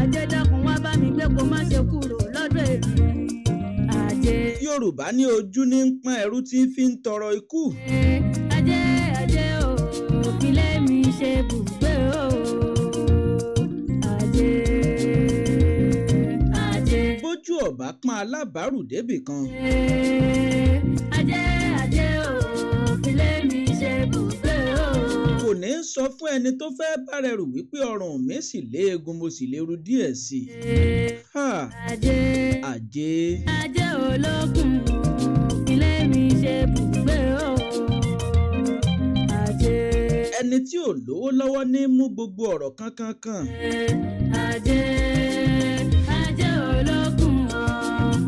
Ajé dákun wá bá mi gbé kó má ṣe kúrò lọ́dọ̀ èmi. Ajé. Yorùbá ní ojú ní ń pọ́n ẹrú tí fi ń tọrọ ikú. Ajé ajé o, filé mi ṣe bùgbé o. Ajé ajé. Bójú ọ̀bá pọ́n alábàárù débì kan. Ajé ajé o, filé mi ṣe bùgbé o. Kò ní sọ fún ẹni tó fẹ́ bára ẹrù wípé ọrùn mi sì léegun mo sì lè ru díẹ̀ sí i. Ajé. Ajé. Ajé olókun o, filé mi ṣe bùgbé o. Ajé. Ẹni tí ò lówó lọ́wọ́ ní mú gbogbo ọ̀rọ̀ kankankan. Ajé ajé olókun o,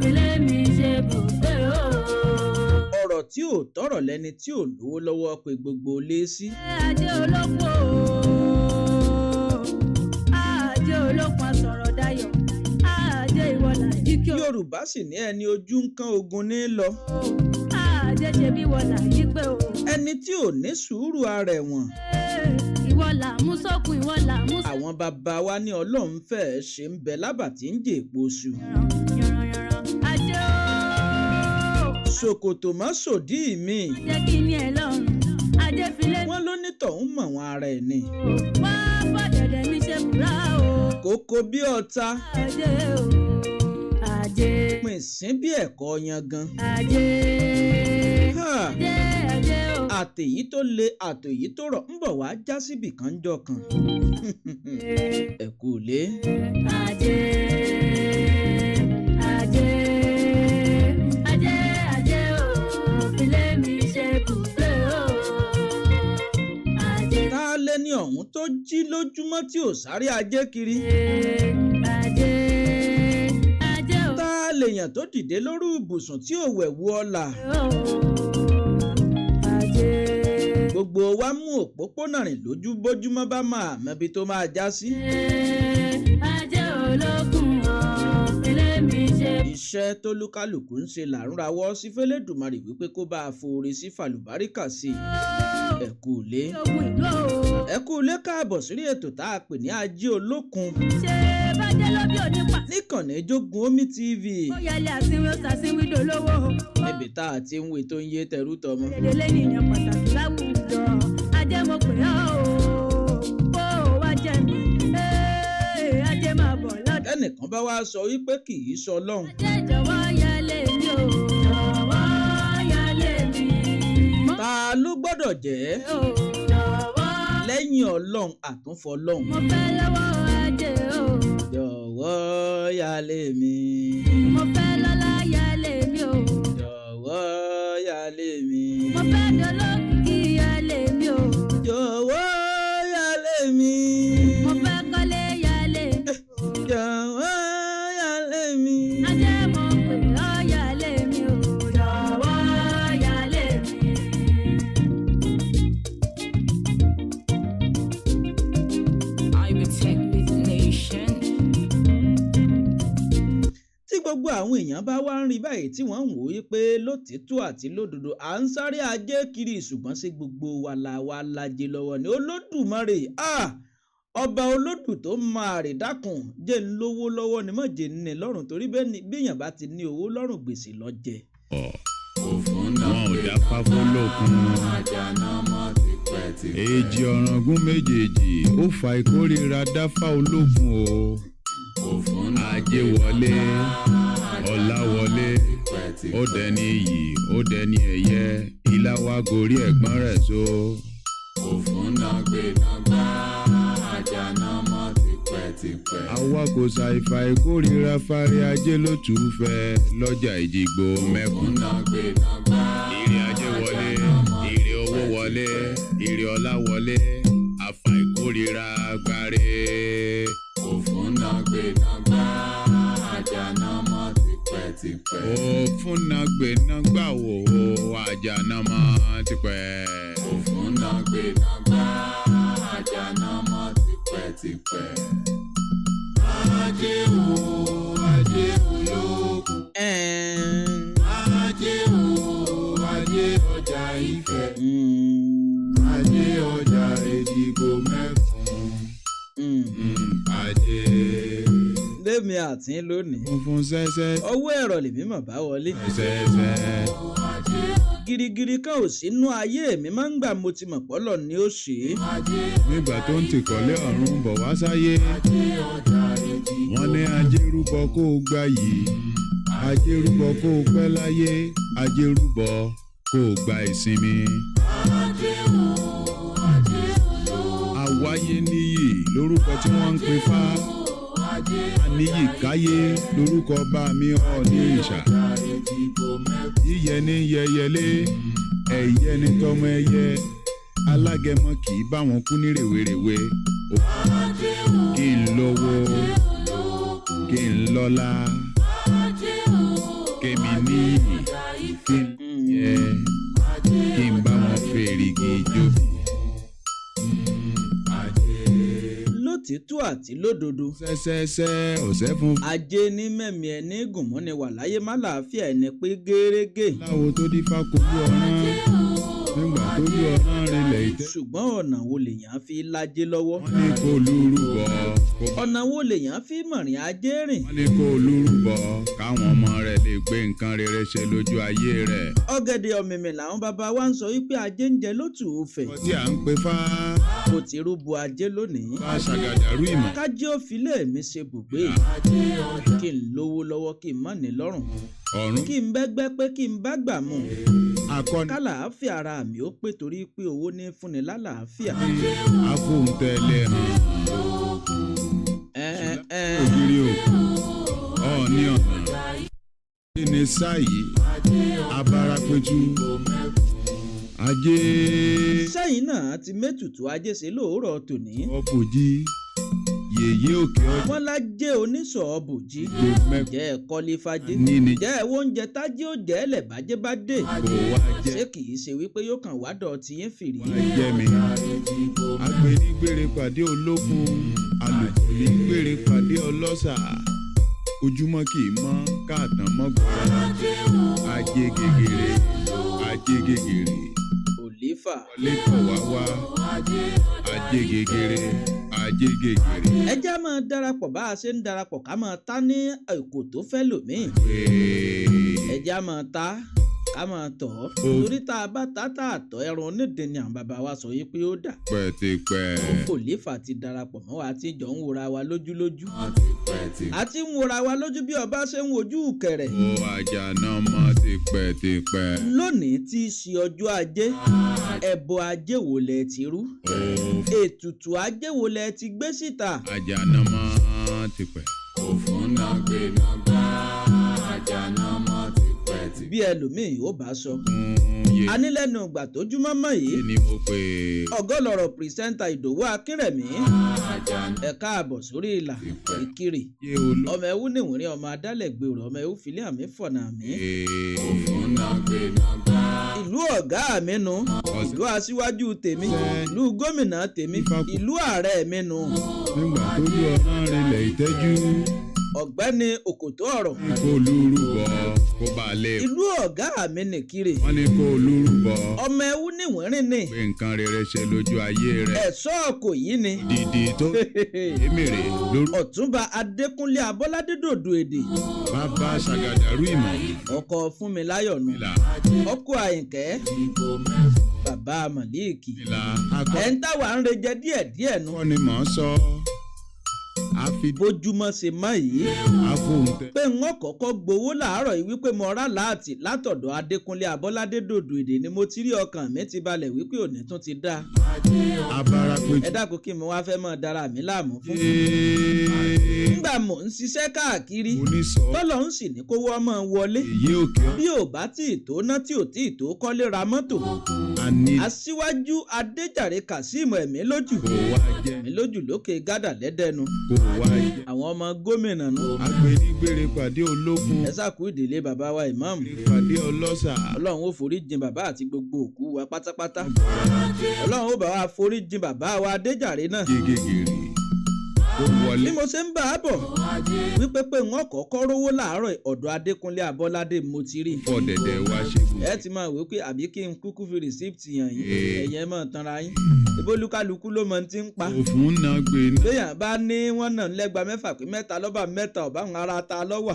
filé mi ṣe bùgbé o. Ọ̀rọ̀ tí ò tọ̀rọ̀ lẹni tí ò lówó lọ́wọ́ pé gbogbo lé sí. Ajé olókun o, ajé olókun asọ̀rọ̀ dayọ̀, ajé ìwọ là jí kí o. Yorùbá sì ní ẹni ojú ń kán ogun ní lọ. Ajé ṣe bí ìwọ là jí pé o. Ẹni tí ò ní sùúrù ara ẹ̀wọ̀n. Ìwọ là mú sókun, ìwọ là mú sókun. Àwọn bàbá wa ní Ọlọ́run fẹ́ẹ́ ṣe ń bẹ lábà tí ń jẹ èpo oṣù. Yanranyanran ajé o. Ṣòkòtò mọ́ sòdí mi. Jẹ́ kí ní ẹ lọ́rùn, ajé filé. Wọ́n ló ní tọ̀hún mọ̀ wọn ara ẹ̀ ni. Wá fọ̀dẹ̀dẹ̀ mi ṣe bùrá o. Kókó bí ọ̀tá. Ajé o, ajé. Pìnsín bí ẹ̀kọ́ yangan. Ajé. Ajé ajé o. Àtèyí tó le àtèyí tó rọ̀ ń bọ̀ wá já síbì kan jọ kan. Ẹ kú ilé. Ajé ajé ajé ajé o, filé mi ṣe bùgbé o. Ajé. Ta lẹni ọ̀hún tó jí lójúmọ́ tí ò sáré ajé kiri? Ajé ajé o. Ta lèèyàn tó dìde lórí ibùsùn tí ò wẹ̀wù ọlà? Ajé. Gbogbo wa mú òpópónà rìn lójú bójúmọ́ bá máa mẹ́bi tó máa já sí. Ajé olókun o, filé mi ṣe. Iṣẹ́ tó lúkálùkù ń ṣe là ń rawọ́ sí fẹ́lẹ́dùmarè wípé kó bá a foore sí fàlùbáríkà sí i. Ẹ kú ilé. Ogun ìlú o. Ẹ kú ilé káàbọ̀ sórí ètò tá a pè ní Ajé Olókun. Ṣé bájẹ́ ló bí onípa. Níkànnì Jógun Omi TV. Ó yẹlé àsínwó sàsínwó dolówó. Níbi tá a ti ń wé tó ń yé tẹrú tọmọ. Èdè lẹ́nìyàn pàtàkì láwùjọ. Ajé mo pè ọ́ o, kó o wá jẹ mi. Ajé máa bọ̀ lọ́dọ̀. Ẹnìkan bá wá sọ wípé kì í sọ Ọlọ́run. Ajé jọ̀wọ́ yálé mi o, jọ̀wọ́ yálé mi. Ta ló gbọ́dọ̀ jẹ́? Jọ̀wọ́. Lẹ́yìn Ọlọ́run àtúnfọlọ́run. Mo fẹ́ lọ́wọ́ ajé o. Jọ̀wọ́ yálé mi. Mo fẹ́ lọ́lá yálé mi o. Jọ̀wọ́ yálé mi. Mo fẹ́ dolókìkí yálé mi o. Jọ̀wọ́ yálé mi. Mo fẹ́ kọ́lé yálé mi o. Jọ̀wọ́ yálé mi. Ajé mo pè ọ́ yálé mi o. Jọ̀wọ́ yálé mi. I protect this nation. Tí gbogbo àwọn èèyàn bá wá ń rí báyìí tí wọ́n ń wò ó pé lótìtọ́ àti lódodo à ń sáré ajé kiri, ṣùgbọ́n sí gbogbo wa la wa lajẹ lọ́wọ́ ni Olódùmarè, ọba olódù tó máa rè dákun jẹ́ ń lówó lọ́wọ́ ni mọ̀ jẹ́ ní lọ́rùn, torí bẹ́ẹ̀ bá ti ní owó lọ́rùn gbèsè ló jẹ. Wọn ò dáfá fọlọ́kun. Èjì ọ̀ràngún méjèèjì ó fa ìkórìíra dáfá olókun o. Ajé wọlé, ọlá wọlé, ó dẹni iyì, ó dẹni ẹ̀yẹ, ilá wa gorí ẹ̀gbọ́n rẹ̀ so. Àwa kò ṣàìfà ìkórìíra fárí ajé ló tù ú fẹ́ lọ́jà Ìjìgbò mẹ́kùn. Ire ajé wọlé, ire owó wọlé, ire ọlá wọlé, àfà ìkórìíra gbáre. Òfúnnagbènagbà wò ó àjànàmọ́ tipẹ́. Ajé o, ajé olókun. Ajé o, ajé ọjà Ifẹ̀. Ajé ọjà Èjìgbò mẹ́kun. Ajé. Démi àti lónìí. Funfun sẹ́sẹ́. Ọwọ́ ẹ̀rọ lèmi mọ̀ bá wọlé. Sẹ́sẹ́. Girigiri kan ò sínú ayé mi máa ń gbà mo ti mọ̀ pọ́lọ̀ ni ó ṣe é. Nígbà tó ń tìkọ̀lé ọ̀run bọ̀ wá sáyé. Wọ́n ní ajé rúbọ kó o gbà yìí, ajé rúbọ kó o pẹ́ láyé, ajé rúbọ kó o gba ìsinmi. Àwáyé níyì lórúkọ tí wọ́n ń pè fá. Àníyì káyé lórúkọ bá mi Ọọ̀ni ìṣà. Yíyẹ ní yẹyẹlé, ẹ̀yẹ ní tọmọ ẹyẹ. Alágẹmọ kì í bá wọn kú ní rèwerèwe. Kí n lówó, kí n lọ́lá, kémi níyì, kí n yẹ, kí n bá wọn fèrègì jóbi. Lótìtú àti lódodo. Sẹ́sẹ́sẹ́ ọ̀sẹ́ fún. Ajé ní mẹ̀mí ẹni gùn mọ́ni wà láyé má làáfíà ẹni pé gérégé. Láwo tó dífá kojú ọ̀rán nígbà tó lú ọ̀rán rinlẹ̀ ìtẹ́. Ṣùgbọ́n ọ̀nà wo lèèyàn fi lájé lọ́wọ́? Wọ́n ní kó lúrúbọ. Ọ̀nà wo lèèyàn fi mọ̀rìn ajé rìn? Wọ́n ní kó lúrúbọ káwọn ọmọ rẹ̀ lè gbé nǹkan rere ṣe lójú ayé rẹ̀. Ọ̀gẹ̀dẹ̀ ọ̀mìmì làwọn bàbá wa ń sọ wípé ajé ń jẹ lótù òfẹ̀. Tí à ń pe fá. Mo ti rúbọ ajé lónìí. Bá a ṣàgàdàrú ìmọ̀. Kájí ó filé mi ṣe bùgbé. Kí n lówó lọ́wọ́ kí n má ní lọ́rùn. Ọ̀run. Kí n bẹ́gbẹ́ pé kí n bá gbà mú. Akọni. Kálàáfíà ara mi ó pé torí pé owó ní fúnni lálàáfíà. Afóhuntẹ́lẹ̀ hàn. Ògiri òkú. Ọ̀ọ́ni ọ̀nà. Kí ni sáyìí? Abarapetu. Ajé. Sẹ́yìn náà ti mẹ́tùtù ajé ṣe lóòrọ̀ tòní. Ọ̀bùjí. Yèyé òkè ọjà. Wọ́n lájẹ́ oníṣọ̀ bòjí. Jẹ́ ẹ kọ́lé fájé. Jẹ́ ẹ wo oúnjẹ tájé ó jẹ́ ẹlẹ̀ bájé bá dé. Kò wá jẹ́. Ṣé kìí ṣe wípé yóò kàn wá dọ̀tí yín fìrí? Wá jẹ́ mi. Agbénigbére pàdé olókun. Alùpùpù ní gbére pàdé ọlọ́ṣà. Ojúmọ́ kì í mọ́ káàtàn mọ́ gbọ́ra. Ajé gègèrè. Ajé gègèrè. Òlífà. Wọlé tọ̀ wá wá. Ajé gègèrè. Ajé gègèrè. Ẹ já máa darapọ̀ bá a ṣe ń darapọ̀ ká máa ta ní èkó tó fẹ́ lòmíì. Ẹ já máa ta ká máa tọ̀ ọ́. Torí tá a bá ta tá a tọ̀ ẹran onídìí ni àwọn bàbá wa sọ yìí pé ó dà. Pẹ̀tẹ̀pẹ̀. Òlífà ti darapọ̀ mọ́ wa tí jọ ń wora wa lójúlójú. A ti ń wora wa lójú bí ọba ṣe ń wojú kẹrẹ̀. Ó àjànà mọ́ tipẹ́tipẹ́. Lónìí tí í ṣe ọjọ́ ajé, ẹbọ ajé wo lẹ ti rú? Ètùtù ajé wo lẹ ti gbé síta? Àjànà mọ́ tipẹ́. Òfun náà gbé nàgbà, àjànà mọ́ tipẹ́tipẹ́. Bí ẹlòmíì ó bá sọ. A ní lẹ́nu ìgbà tójúmọ́ mọ́ yìí. Kí ni mo pè é? Ọgọ́lọ̀rọ̀ pìrìsẹ́ńtà Ìdòwú Akínrẹ̀mí. Ẹ káàbọ̀ sórí ìlà Ìkirè. Ọmọ ẹ̀wú níwìnrin ọmọ adálẹ̀ gbèrò ọmọ ẹ̀wú filẹ̀ àmì fọ̀nà àmì. Òfun náà gbé nàgbà. Ìlú ọ̀gá mi nu, ìlú aṣíwájú tèmi, ìlú gómìnà tèmi, ìlú ààrẹ mi nu. Nígbà tó lú ọ̀rán rinlẹ̀ ìtẹ́jú. Ọ̀gbẹ́ni Òkòtó ọ̀rọ̀. Kó lúrúbọ kó bá lè. Ìlú ọ̀gá mi nìkirè. Wọ́n ní kó lúrúbọ. Ọmọ ẹ̀wú níwìnrin ni. Pé nǹkan rere ṣe lójú ayé rẹ̀. Ẹ̀ṣọ́ kò yí ni. Dìdì tó èmèrè lórí. Ọ̀túnba Adékúnlé Abọ́ládé dòdò èdè. Bàbá ṣàgàdàrú ìmọ̀. Ọkọ Fúnmiláyọ̀ nù. Ọkọ Àyìnkẹ́. Bàbá Màlíìkì. Ẹ̀ ń táwa ń rejẹ díẹ̀díẹ̀ nu. Kọ́ ni mò ń sọ. Bójúmọ́ ṣe mọ́ yìí. Pé n ó kọ́kọ́ gbowó láàárọ̀ yìí wípé mo rà láàtì látọ̀dọ̀ Adékúnlé Abọ́ládé dòdò èdè ni mo ti rí ọkàn mi ti balẹ̀ wípé òní tún ti dá. Ẹ dákun kí mo wá fẹ́ mọ́ dára mi láàmú fún. Nígbà mò ń ṣiṣẹ́ káàkiri tọ́lọ̀ ń sì ní kówó ọmọ wọlé. Bí ò bá tí ì tó ná tí ò tí ì tó kọ́lé ra mọ́tò. Aṣíwájú Adéjàre Kazeem ẹ̀mí lójú. Ẹ̀mí lójú lókè gádà lẹ́dẹ̀ẹ́nu. Àwọn ọmọ gómìnà nù. Agbénigbére pàdé olókun. Ẹ sàkú ìdílé bàbá wa ìmáàmù. Pàdé ọlọ́ṣà. Ọlọ́run ó forí jìn bàbá àti gbogbo òkú wa pátápátá. Ọlọ́run ó bá wa forí jìn bàbá wa Adéjàre náà. Gègèrè. Kó wọlé. Bí mo ṣe ń bá a bọ̀ wípé pé wọ́n kọ́kọ́ rówó láàárọ̀, ọ̀dọ̀ Adékúnlé Abọ́ládé mo ti rí. Fọ̀dẹ̀dẹ̀ wá ṣe Ẹ ti máa wò pé àbí kí n kúkú fi rìsíptì hàn yín. Ẹ̀yẹ́ mọ̀ tanra yín, ìbólúkálukú ló mọ ti ń pa. Òfun náà gbé Béèyàn bá ní wọ́n náà lẹ́gba mẹ́fà pé mẹ́ta lọ́ba mẹ́ta ọ̀bá àwọn ará ta lọ́wà.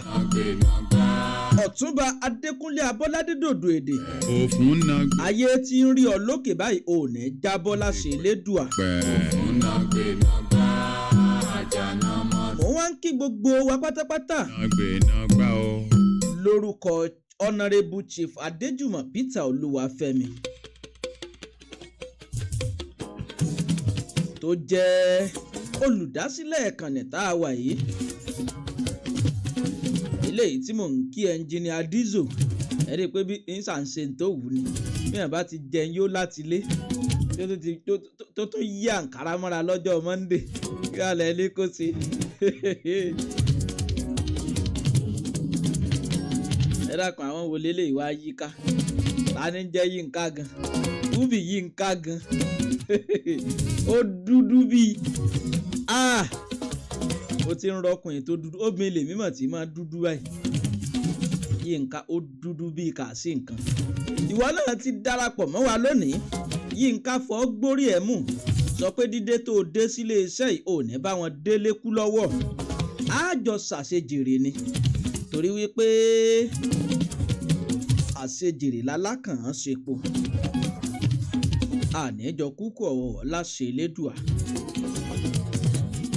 Ọ̀túnba Adékúnlé Abọ́ládé dòdò èdè. Òfun náà gbé Ayé tí ń rí ọ lókè báyìí, ò ní jábọ́ láṣẹ Elédùà. Pẹ́. Mò ń wá ń kí gbogbo wa pátápátá Náà gbé náà gbá o. lórúkọ Honourable Chief Adéjùmọ̀ Peter Olúwafẹ́mi, tó jẹ́ olùdásílẹ̀ ìkànnì tá a wà yìí, eléyìí tí mò ń kí ẹnjìnìà Diesel. Ẹ rí i pé bí n ṣà ń ṣe tó wù ní bí yàn bá ti jẹun yó láti ilé, tó tún ti tó tún yí àǹkárá mọ́ra lọ́jọ́ Monday, kí wàá lẹ́ ní kó ṣe. Ẹ dákun, àwọn wo lélẹ́yìí wá yíká? Ta ni ń jẹ́ Yínká gan? Ubi Yínká gan, ó dúdú bíi, ah, ó ti ń rọkùnrin tó dúdú, obìnrin lèmi mọ̀ tí máa dúdú báyìí. Yínká ó dúdú bíi kà sí nǹkan. Ìwọ náà ti darapọ̀ mọ́ wa lónìí. Yínká fọ́ gbórí ẹ̀ mú sọ pé dídé tó o dé sílé iṣẹ́ yìí, ò ní bá wọn délé kú lọ́wọ́, àjọ ṣàṣejèrè ni, torí wípé àṣejèrè lálákàn án ṣepo àníjọ kúkú ọ̀wọ̀ láṣẹ Elédùà.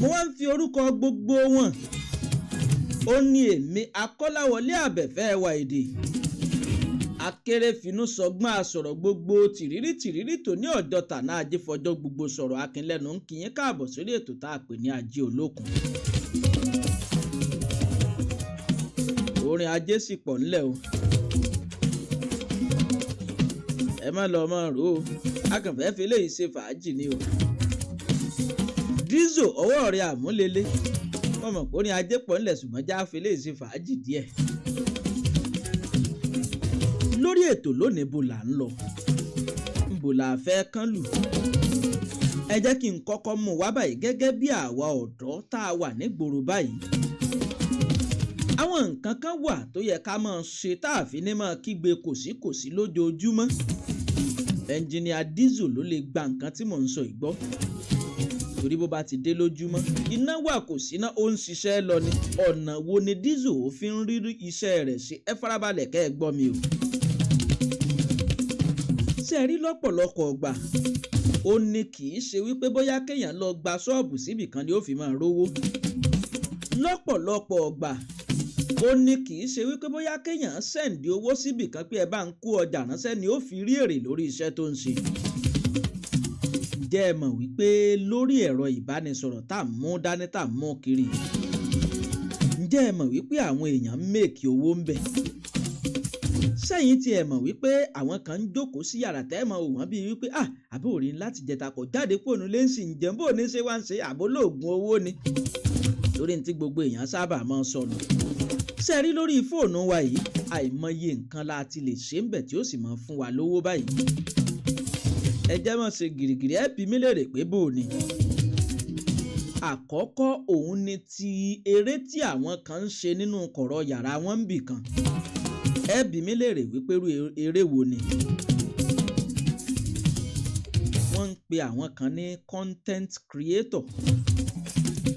Mo wá ń fi orúkọ gbogbo wọn, ó ní èmi Akọ́láwọlé Àbẹ̀fẹ́ ẹwà èdè akérèfínú sọgbọ́n àsọ̀rọ̀ gbogbo tìrírí tìrírí tó ní ọjọ́ tàná ajífọjọ́ gbogbo sọ̀rọ̀ akínlẹ́nu ń kíyín káàbọ̀ sórí ètò tá a pè ní Ajé Olókun. Orin ajé sì pọ̀ ńlẹ̀ o, ẹ má lọ mọ́ rò ó, akànfẹ́ fi eléyìí ṣe fàájì ni o. Diesel, ọwọ́ rẹ̀ àmúlélé, wọ́n mọ̀ pé orin ajé pọ̀ ńlẹ̀, ṣùgbọ́n já fi eléyìí ṣe fàájì díẹ̀ lórí ètò lónìí. Bo là ń lọ? Nbò là fẹ́ kán lù? Ẹ jẹ́ kí n kọ́kọ́ mú wá báyìí gẹ́gẹ́ bí àwa ọ̀dọ́ tá a wà nígboro báyìí. Àwọn nǹkan kan wà tó yẹ ká máa ṣe tá a fi ní máa kígbe kòsíkòsí lójoojúmọ́. Ẹnjìnìà Diesel ló lè gba nǹkan tí mò ń sọ ìgbọ́, torí bó bá ti dé lójúmọ́, iná wà, kò síná, ó ń ṣiṣẹ́ lọ ni. Ọ̀nà wo ni Diesel ó fi ń rí iṣẹ́ rẹ̀ ṣe? Ẹ farabalẹ̀ kẹ́ ẹ gbọ́ mi o. Ṣe rí lọ́pọ̀lọpọ̀ ọgbà, ó ní kì í ṣe wípé bóyá kéèyàn lọ gba ṣọ́ọ̀bù síbì kan ni ó fi máa rówó. Lọ́pọ̀lọpọ̀ ọgbà, ó ní kì í ṣe wípé bóyá kéèyàn send owó síbì kan pé ẹ bá ń kó ọjà ránṣẹ́ ni ó fi rí èrè lórí iṣẹ́ tó ń ṣe. Ǹjẹ́ ẹ mọ̀ wípé lórí ẹ̀rọ ìbánisọ̀rọ̀ tá à ń mú dání, tá à ń mú kiri, ǹjẹ́ ẹ mọ̀ wípé àwọn èèyàn ń make owó ń bẹ̀? Sẹ́yìn tí ẹ mọ̀ wípé àwọn kan ń jókòó sí yàrá tẹ́ ẹ mọ̀ wọ́n bíi wípé, ah, àbó òrí láti jẹta kọ̀ jáde kúrò nílé ń sì ń jẹun, bó ní ṣe wá ń ṣe, àbó lóògùn owó ni, lórí ní tí gbogbo èèyàn sábà máa ń sọnù. Ṣe rí lórí fóònù wa yìí, àìmọye nǹkan la ti lè ṣe ń bẹ̀ tí ó sì máa fún wa lówó báyìí. Ẹ jẹ́ mọ̀ ṣe gìrìgìrì, ẹ bí mi léèrè pé bò ni. Àkọ́kọ́ òun ni ti eré tí àwọn kan ń ṣe nínú kọ̀rọ̀ yàrá wọn ń bì kan. Ẹ bí mi léèrè wípé irú eré wo ni. Wọ́n ń pe àwọn kan ní content creator.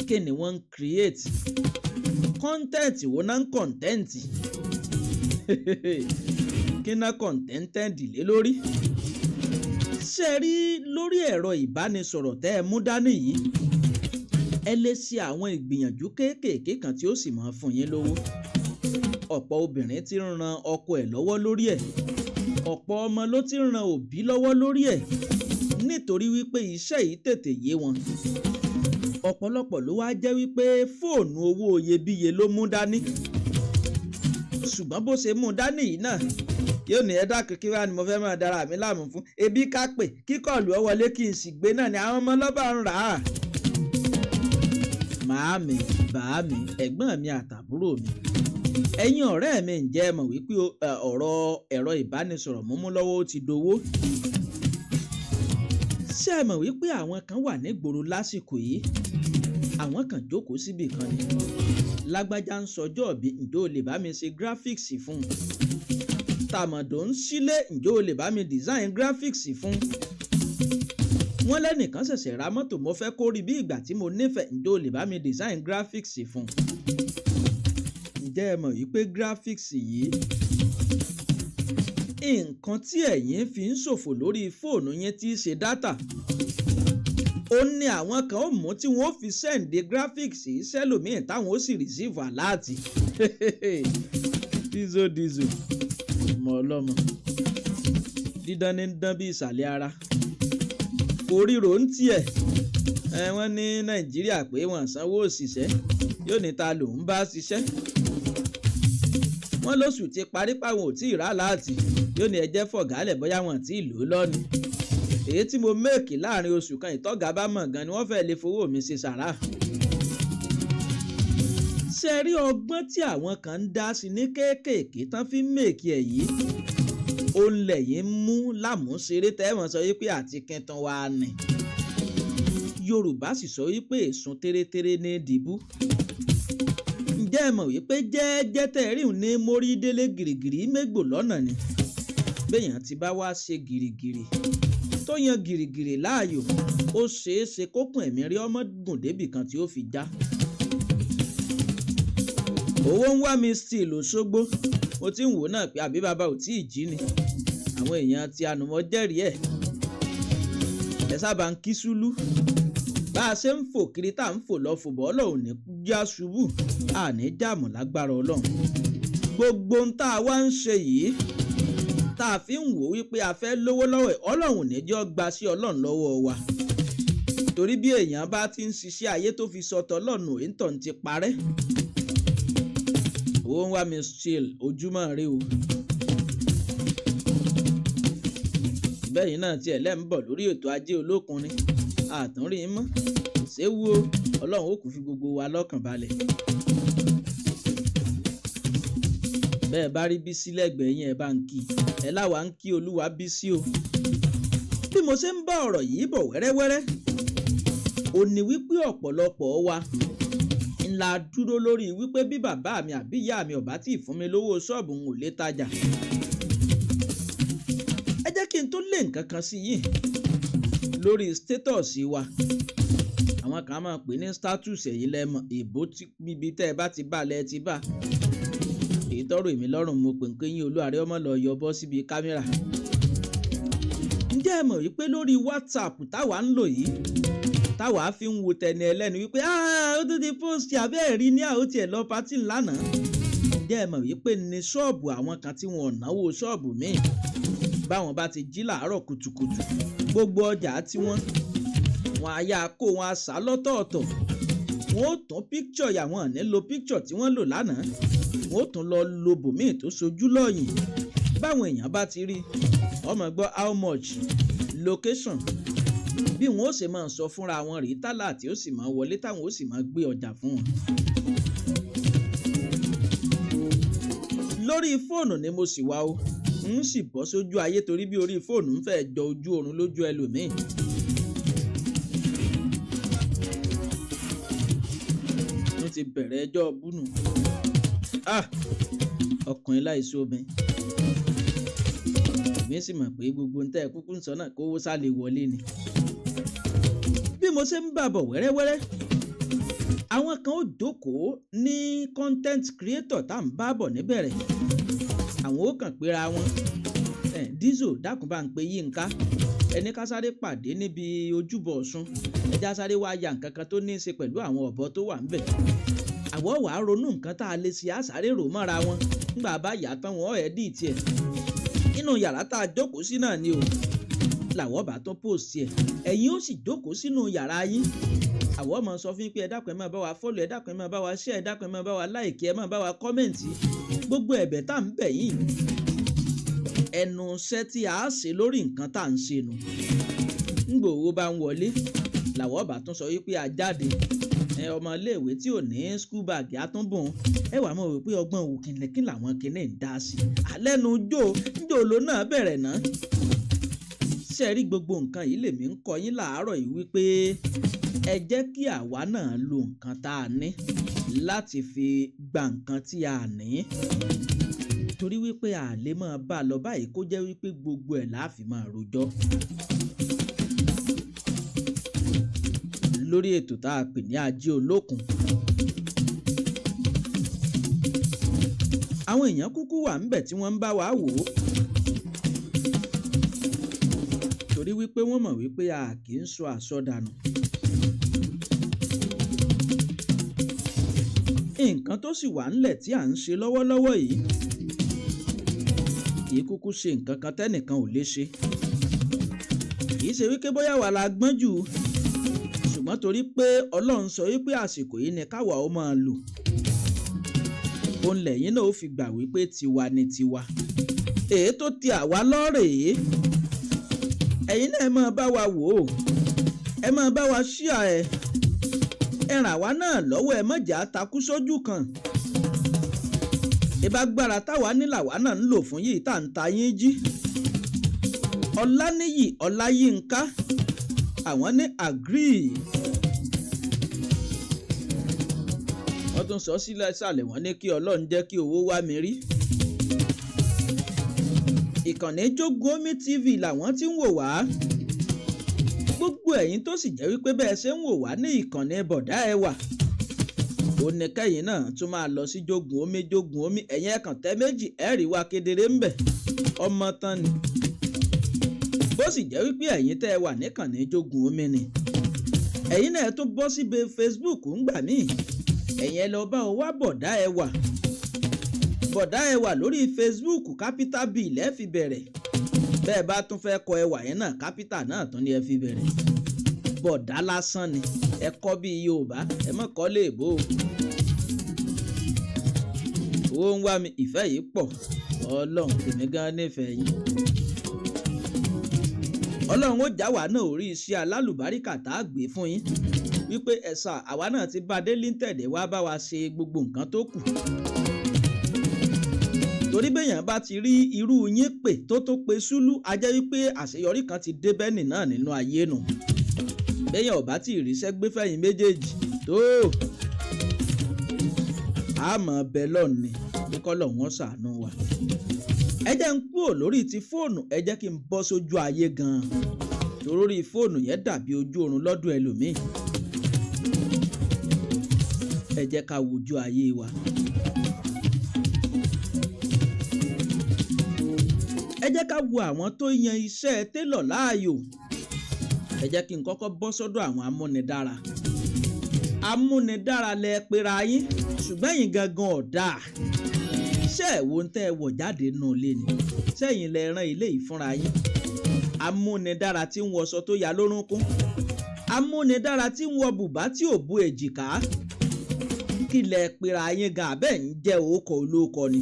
Kí ni wọ́n ń create? Content wo náà ń content? Kí náà contented lé lórí? Ṣé ẹ rí lórí ẹ̀rọ ìbánisọ̀rọ̀ tẹ́ ẹ mú dání yìí, ẹ lè ṣe àwọn ìgbìyànjú kéékèèké kan tí ó sì máa fún yín lówó. Ọ̀pọ̀ obìnrin ti ń ran ọkọ ẹ̀ lọ́wọ́ lórí ẹ̀, ọ̀pọ̀ ọmọ ló ti ń ran òbí lọ́wọ́ lórí ẹ̀, nítorí wípé iṣẹ́ yìí tètè yé wọn. Ọ̀pọ̀lọpọ̀ ló wá jẹ́ wípé fóònù owó iyebíye ló mú dání, ṣùgbọ́n bó ṣe mú dání yìí náà, yóò ní, "Ẹ dákun, kí wá ni mo fẹ́ máa dára mi láàmú fún? Ebi ká pè kíkọ̀lù ọ wọlé kí n sì gbé náà ni àwọn ọmọ lọ́ba ń rà á." Màámi, bàámi, ẹ̀gbọ́n mi àtàbúrò mi, ẹ̀yin ọ̀rẹ́ mi, ǹjẹ́ ẹ mọ̀ wípé ọ̀rọ̀ ẹ̀rọ ìbánisọ̀rọ̀ múmú lọ́wọ́ ó ti dowó? Ṣé ẹ mọ̀ wípé àwọn kan wà nígboro lásìkò yìí? Àwọn kan jókòó síbì kan ni. Lágbájá ń sọjọ́ bí, ǹjọ́ o lè bá mi ṣe graphics fún un? Tàmọ̀dò ń sílé, ǹjọ́ o lè bá mi design graphics fún un? Wọ́n lẹ́nìkan ṣẹ̀ṣẹ̀ ra mọ́tò, mo fẹ́ kó rí bí ìgbà tí mo nífẹ̀ẹ́, ǹjọ́ o lè bá mi design graphics fún un? Ǹjẹ́ ẹ mọ̀ wípé graphics yìí, nǹkan tí ẹ̀yin fi ń ṣòfò lórí fóònù yẹn tí í ṣe data, ó ní àwọn kan ó mú tí wọ́n ó fi send graphics sẹ́lòmíì, táwọn ó sì receive alert. Dízo dízo, ọmọ ọlọ́mọ dídán ní dán bí ìsàlẹ̀ ara kò ríro ń tiẹ̀. Ẹ wọ́n ní Nàìjíríà pé wọ́n sanwó òṣìṣẹ́, yóò ní ta lòún bá ṣiṣẹ́? Wọ́n lóṣù ti parí, páwọn ò tí ì rà láàtì, yóò ní ẹjẹ́ fọ̀gálẹ̀, bóyá wọn tí ì lò ó lọ́ni. Èyí tí mo make láàrin oṣù kan, ìtọ́gà bá mọ̀ gan ni wọ́n fẹ́ lè fowó mi ṣe sàrà. Ṣe rí ọgbọ́n tí àwọn kan ń dá sí ní kéékèèké tán fi ń make ẹ̀ yìí, ó ń lẹ̀yìn mú lámúṣeré tẹ́wọ̀n sọ wípé àti kintan wa ni. Yorùbá sì sọ wípé èsùn tẹ́rẹ́tẹ́rẹ́ ní dìbú. Ǹjẹ́ ẹ mọ̀ wípé jẹ́ẹ́jẹ́ tẹ́ rí ní mórí délé, gìrìgìrì mégbò lọ́nà ni? Béèyàn ti bá wá ṣe gìrìgìrì tó yan gìrìgìrì láàyò, ó ṣeé ṣe kókùn ẹ̀mí rí ọmọ gùn débì kan tí ó fi já. Owó ń wá mi still Òṣogbo. Mo ti ń wò náà pé àbí bàbá ò tí ì jí ni? Àwọn èèyàn ti ànùmọ́ jẹ́rìí ẹ̀. Ẹ sábà ń kí Súlú. Bá a ṣe ń fò kiri tá à ń fò lọ fò bọ́, Ọlọ́run ní já ṣubú, àní jàmù lágbára Ọlọ́run. Gbogbo ohun tá a wá ń ṣe yìí, tá a fi ń wò wípé a fẹ́ lówó lọ́wọ́ ẹ̀, Ọlọ́run ní jọ́ gba sí Ọlọ́run lọ́wọ́ wa, torí bí èèyàn bá ti ń ṣiṣẹ́ ayé tó fi sọtọ̀ lọ́nà, èntàn ti parẹ́. Owó ń wá mi still, ojúmọ́ rí o. Bẹ́yìn náà tiẹ̀ lẹ́ ń bọ̀ lórí ètò Ajé Olókun ni àtúnrí mọ́ ṣéwu o. Ọlọ́run ó kù fi gbogbo wa lọ́kàn balẹ̀. Bẹ́ẹ̀ bá rí Bísí lẹ́gbẹ̀ẹ́ yín, ẹ bá ń kí ẹ láwa ń kí Olúwa Bísí o. Bí mo ṣe ń bá ọ̀rọ̀ yìí bọ̀ wẹ́rẹ́wẹ́rẹ́, ò ní wípé ọ̀pọ̀lọpọ̀ wa ńlá dúró lórí wípé bí bàbá mi àbí ìyá mi ò bá tí ì fún mi lówó ṣọ́ọ̀bù, n ò lè tajà. Ẹ jẹ́ kí n tó lé nǹkan kan sí yìí lórí status wa. Àwọn kan máa pè ní status, ẹ̀yìn lẹ́mọ̀ ìbò bíbi tẹ́ ẹ bá ti bá lẹ́ ti bá èyí tọrọ èmi lọ́rùn. Mo pè ń pé yín olúwarẹ ọmọ lọ yọ bọ́ síbi kámẹ́rà. Ǹjẹ́ ẹ mọ̀ wípé lórí WhatsApp táwa ń lò yìí, táwa fi ń wo tẹni ẹlẹ́ni wípé ó tún ti post abẹ́ ẹ̀rí ní àwọn tiẹ̀ lọ party lánàá, ǹjẹ́ ẹ mọ̀ wípé ní ṣọ́ọ̀bù àwọn kan tí wọn ò náwó ṣọ́ọ̀bù míì, báwọn bá ti jí làárọ̀ kùtùkùtù, gbogbo ọjà tí wọ́n wọn á yá kó wọn á sá lọ́tọ̀ọ̀tọ̀, wọn ó tún píkṣọ̀ yà, wọn ní lo píkṣọ̀ tí wọ́n lò lánàá, wọn ó tún lọ lo bòmíì tó sojú lọ́yìn. Báwọn èèyàn bá ti rí ọmọ gbọ́ how much, location, bí wọn ó ṣe máa sọ fúnra wọn rèé tálà tí ó sì máa wọlé, táwọn ó sì máa gbé ọjà fún wọn. Lórí fóònù ni mo sì wá o, n sì bọ́ sójú ayé, torí bí orí fóònù ń fẹ́ jọ ojú oorun lójú ẹlòmíì. Wọ́n ti bẹ̀rẹ̀ ẹjọ́ búnú. Ọkùnrin láìsí obìnrin. Èmi sì mọ̀ pé gbogbo ń tẹ́ kúkú ń sọ náà kówó sá lè wọlé ni. Bí mo ṣe ń bàbọ̀ wẹ́rẹ́wẹ́rẹ́, àwọn kan ó jókòó ní content creator tá à ń bá bọ̀ níbẹ̀rẹ̀. Àwọn ó kàn péra wọn. Diesel dákun bá ń pe Yínká, ẹni ká sáré pàdé níbi ojúbọ Ọ̀ṣun, ẹja sáré wá ya nǹkan kan tó ní í ṣe pẹ̀lú àwọn ọ̀bọ tó wà ńbẹ̀. Àwọ̀ wàá ronú nǹkan tá a lè ṣe, àsáré rò mọ́ra wọn. Ńgbà bá yà tán, wọn ẹ̀ dì tiẹ̀ nínú yàrá tá a jókòó sí náà ni o, làwọ̀ bá tún post ẹ̀. Ẹ̀yin ó sì jókòó sínú yàrá yín, àwọ̀ máa sọ fún yín pé ẹ dákun, ẹ máa bá wa follow, ẹ dákun, ẹ máa bá wa share, ẹ dákun, ẹ máa bá wa like, ẹ máa bá wa comment. Gbogbo ẹ̀bẹ̀ tá à ń bẹ̀ yín, ẹnu iṣẹ́ tí a ṣe lórí nǹkan tá à ń ṣe nù. Ńgbò owó bá ń wọlé, làwọ̀ bá tún sọ wípé a jáde, ẹ ọmọ iléèwé tí ò ní school bag àtúnbùn. Ẹ wàá mọ̀ wípé ọgbọ́n wò kìnìkìn làwọn kìnìún ń dá sí alẹ́nu jó njòló náà bẹ̀rẹ̀ náà. Ṣe rí gbogbo nǹkan yìí lèmi ń kọ́ yín láàárọ̀ yìí wípé Ẹ jẹ́ kí àwa náà lo nǹkan tá a ní láti fi gba nǹkan tí a ní, torí wípé a lè máa bá a lọ báyìí kó jẹ́ wípé gbogbo ẹ̀ la fi máa rojọ́. Lórí ètò tá a pè ní Ajé Olókun, àwọn èèyàn kúkú wà ńbẹ̀ tí wọ́n ń bá wa wò ó, torí wípé wọ́n mọ̀ wípé a kì í sọ àsọdànù. Nǹkan tó sì wà ńlẹ̀ tí à ń ṣe lọ́wọ́lọ́wọ́ yìí kì í kúkú ṣe nǹkan kan tẹ́nìkan ò lè ṣe. Kì í ṣe wípé bóyá wà la gbọ́n jù, ṣùgbọ́n torí pé Ọlọ́run sọ wípé àsìkò yìí ni káwa ó máa lò, òun lẹ́yìn náà ó fi gbà wípé tiwa ni tiwa. Èyí tó ti àwa lọ́rẹ̀ẹ́, ẹ̀yin náà ẹ máa bá wa wò ó, ẹ máa bá wa ṣíà ẹ, ẹ ràn wá náà lọ́wọ́, ẹ má jẹ́ á takú sójú kan. Ìbágbára táwa ní làwa náà ń lò fún yìí tá à ń ta yín jí. Ọláníyì Ọláyínká àwọn ní agree. Wọ́n tún sọ sílẹ̀ sàlẹ̀, wọ́n ní kí Ọlọ́run jẹ́ kí owó wá mi rí. Ìkànnì Jógúnómi TV làwọn tí ń wò wá. Gbogbo ẹ̀yin tó sì jẹ́ wípé bẹ́ẹ̀ ṣe ń wò wá ní ìkànnì Bọ̀dá Ẹwà, ó ní kẹ́yìn náà tún máa lọ sí Jógúnómi Jógúnómi. Ẹ̀yin ẹ̀kàn tẹ́ méjì ẹ̀ rí wa kedere ń bẹ̀, ọmọ tán ni. Bó sì jẹ́ wípé ẹ̀yin tẹ́ ẹ wà níkànnì Jógúnómi ni, ẹ̀yin náà tún bọ́ síbi Facebook ńgbà míì, ẹ̀yin ẹ lọ bá ọ wá Bọ̀dá Ẹwà, Bọ̀dá Ẹwà lórí Facebook, capital B lẹ́ fi bẹ̀rẹ̀. Bẹ́ẹ̀ bá tún fẹ́ kọ ẹwà yẹn náà, capital náà tún ni ẹ fi bẹ̀rẹ̀. Bọ̀dá lásán ni ẹ kọ́ bí Yorùbá, ẹ mọ̀ kọ́ lè bó o. Owó ń wá mi, ìfẹ́ yìí pọ̀, Ọlọ́run èmi gan nífẹ̀ẹ́ yín. Ọlọ́run ó já wa náà orí iṣẹ́ alálùbáríkà tá a gbé fún yín wípé ẹ̀sà àwa náà ti bá dé linted, wá bá wa ṣe gbogbo nǹkan tó kù. Torí béèyàn bá ti rí irú yín pè tó tó pe Súlú, a jẹ́ wípé àṣeyọrí kan ti dé bẹ́ẹ̀nì náà nínú ayé nù. Béèyàn ò bá tí ì ríṣẹ́ gbé fẹ̀yìn méjèèjì tó, a mọ̀ bẹ́ẹ̀ lọ́ọ̀ ni kí kọ́lọ̀ wọn ṣàánú wa. Ẹ jẹ́ ń kúrò lórí ti fóònù, ẹ jẹ́ kí n bọ́ sójú ayé gan-an, torí fóònù yẹn dàbí ojú oorun lọ́dún ẹlòmíì. Ẹ jẹ́ ká wojú ayé wa. Ẹ jẹ́ ká wo àwọn tó yan iṣẹ́ télọ̀ láàyò. Ẹ jẹ́ kí n kọ́kọ́ bọ́ sọ́dọ̀ àwọn amúnidára. Amúnidára lẹ pera yín, ṣùgbọ́n ẹ̀yin gangan ọ̀dà. Ṣé ẹ̀ wo ń tẹ́ ẹ wọ̀ jáde nù ilé ni? Ṣẹ́yìn lẹ rán ilé yìí fúnra yín? Amúnidára tí ń wọṣọ tó ya lórúnkún, amúnidára tí ń wọ bùbá tí ò bu èjìká, kí lẹ pera yín gan? Abẹ́ ń jẹ́ òókọ olóòkọ ni.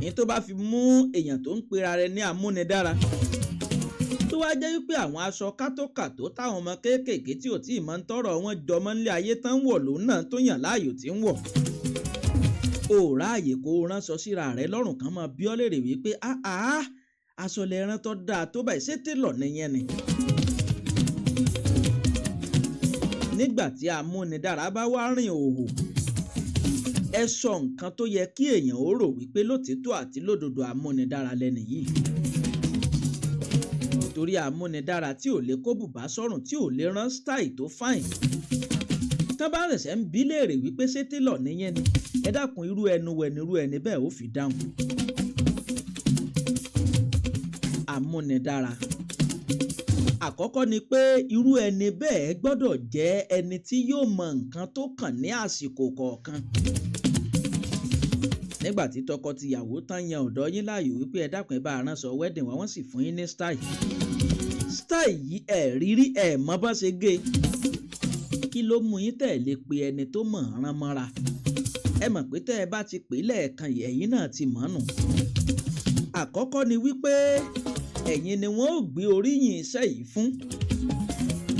Ní tó bá fi mú èèyàn tó ń pera rẹ̀ ní amúnidára, tó wá jẹ́ wípé àwọn aṣọ kátókàtó táwọn ọmọ kéékèèké tí ò tí ì mọ̀ ń tọrọ wọn jọmọ́ nílé ayé tán ń wọ̀ lòun náà tó yàn láàyò tí ń wọ̀. O ráàyè kó o ránṣọ síra rẹ lọ́rùn kan máa bí ọ́ léèrè wípé áá aṣọ lẹ rán tó dáa tó báyìí, ṣé télọ̀ nìyẹn ni. Nígbà tí amúnidára bá wá rìn òhò, ẹ sọ nǹkan tó yẹ kí èèyàn ó rò wípé lótìtọ́ àti lódodo amúnidára lẹni yìí. Torí amúnidára tí ò lè kó bùbá sọ́rùn, tí ò lè rán style tó fine, tán bá ṣẹ̀ṣẹ̀ ń bí léèrè wípé ṣé télọ̀ nìyẹn ni, ẹ dákun, irú ẹnu wẹ̀ ni irú ẹni bẹ́ẹ̀ ó fi dáhùn. Amúnidára àkọ́kọ́ ni pé irú ẹni bẹ́ẹ̀ gbọ́dọ̀ jẹ́ ẹni tí yóò mọ nǹkan tó kàn ní àsìkò kọ̀ọ̀kan. Nígbà tí tọkọ-tìyàwó tán yan ọ̀dọ́ yín láàyò wípé ẹ dákun ẹ bá aránṣọ wedding wa, wọ́n sì fún yín ní style. Style yìí ẹ̀ rírí ẹ̀ mọ́ bá ṣe gé. Kí ló mú yín tẹ̀ lè pe ẹni tó mọ̀ rán mọ́ra? Ẹ mọ̀ pé tẹ́ ẹ bá ti pè lẹ́ẹ̀kan ẹ̀yin náà ti mọ̀ nù. Àkọ́kọ́ ni wípé ẹ̀yin ni wọ́n ó gbé oríyìn iṣẹ́ yìí fún,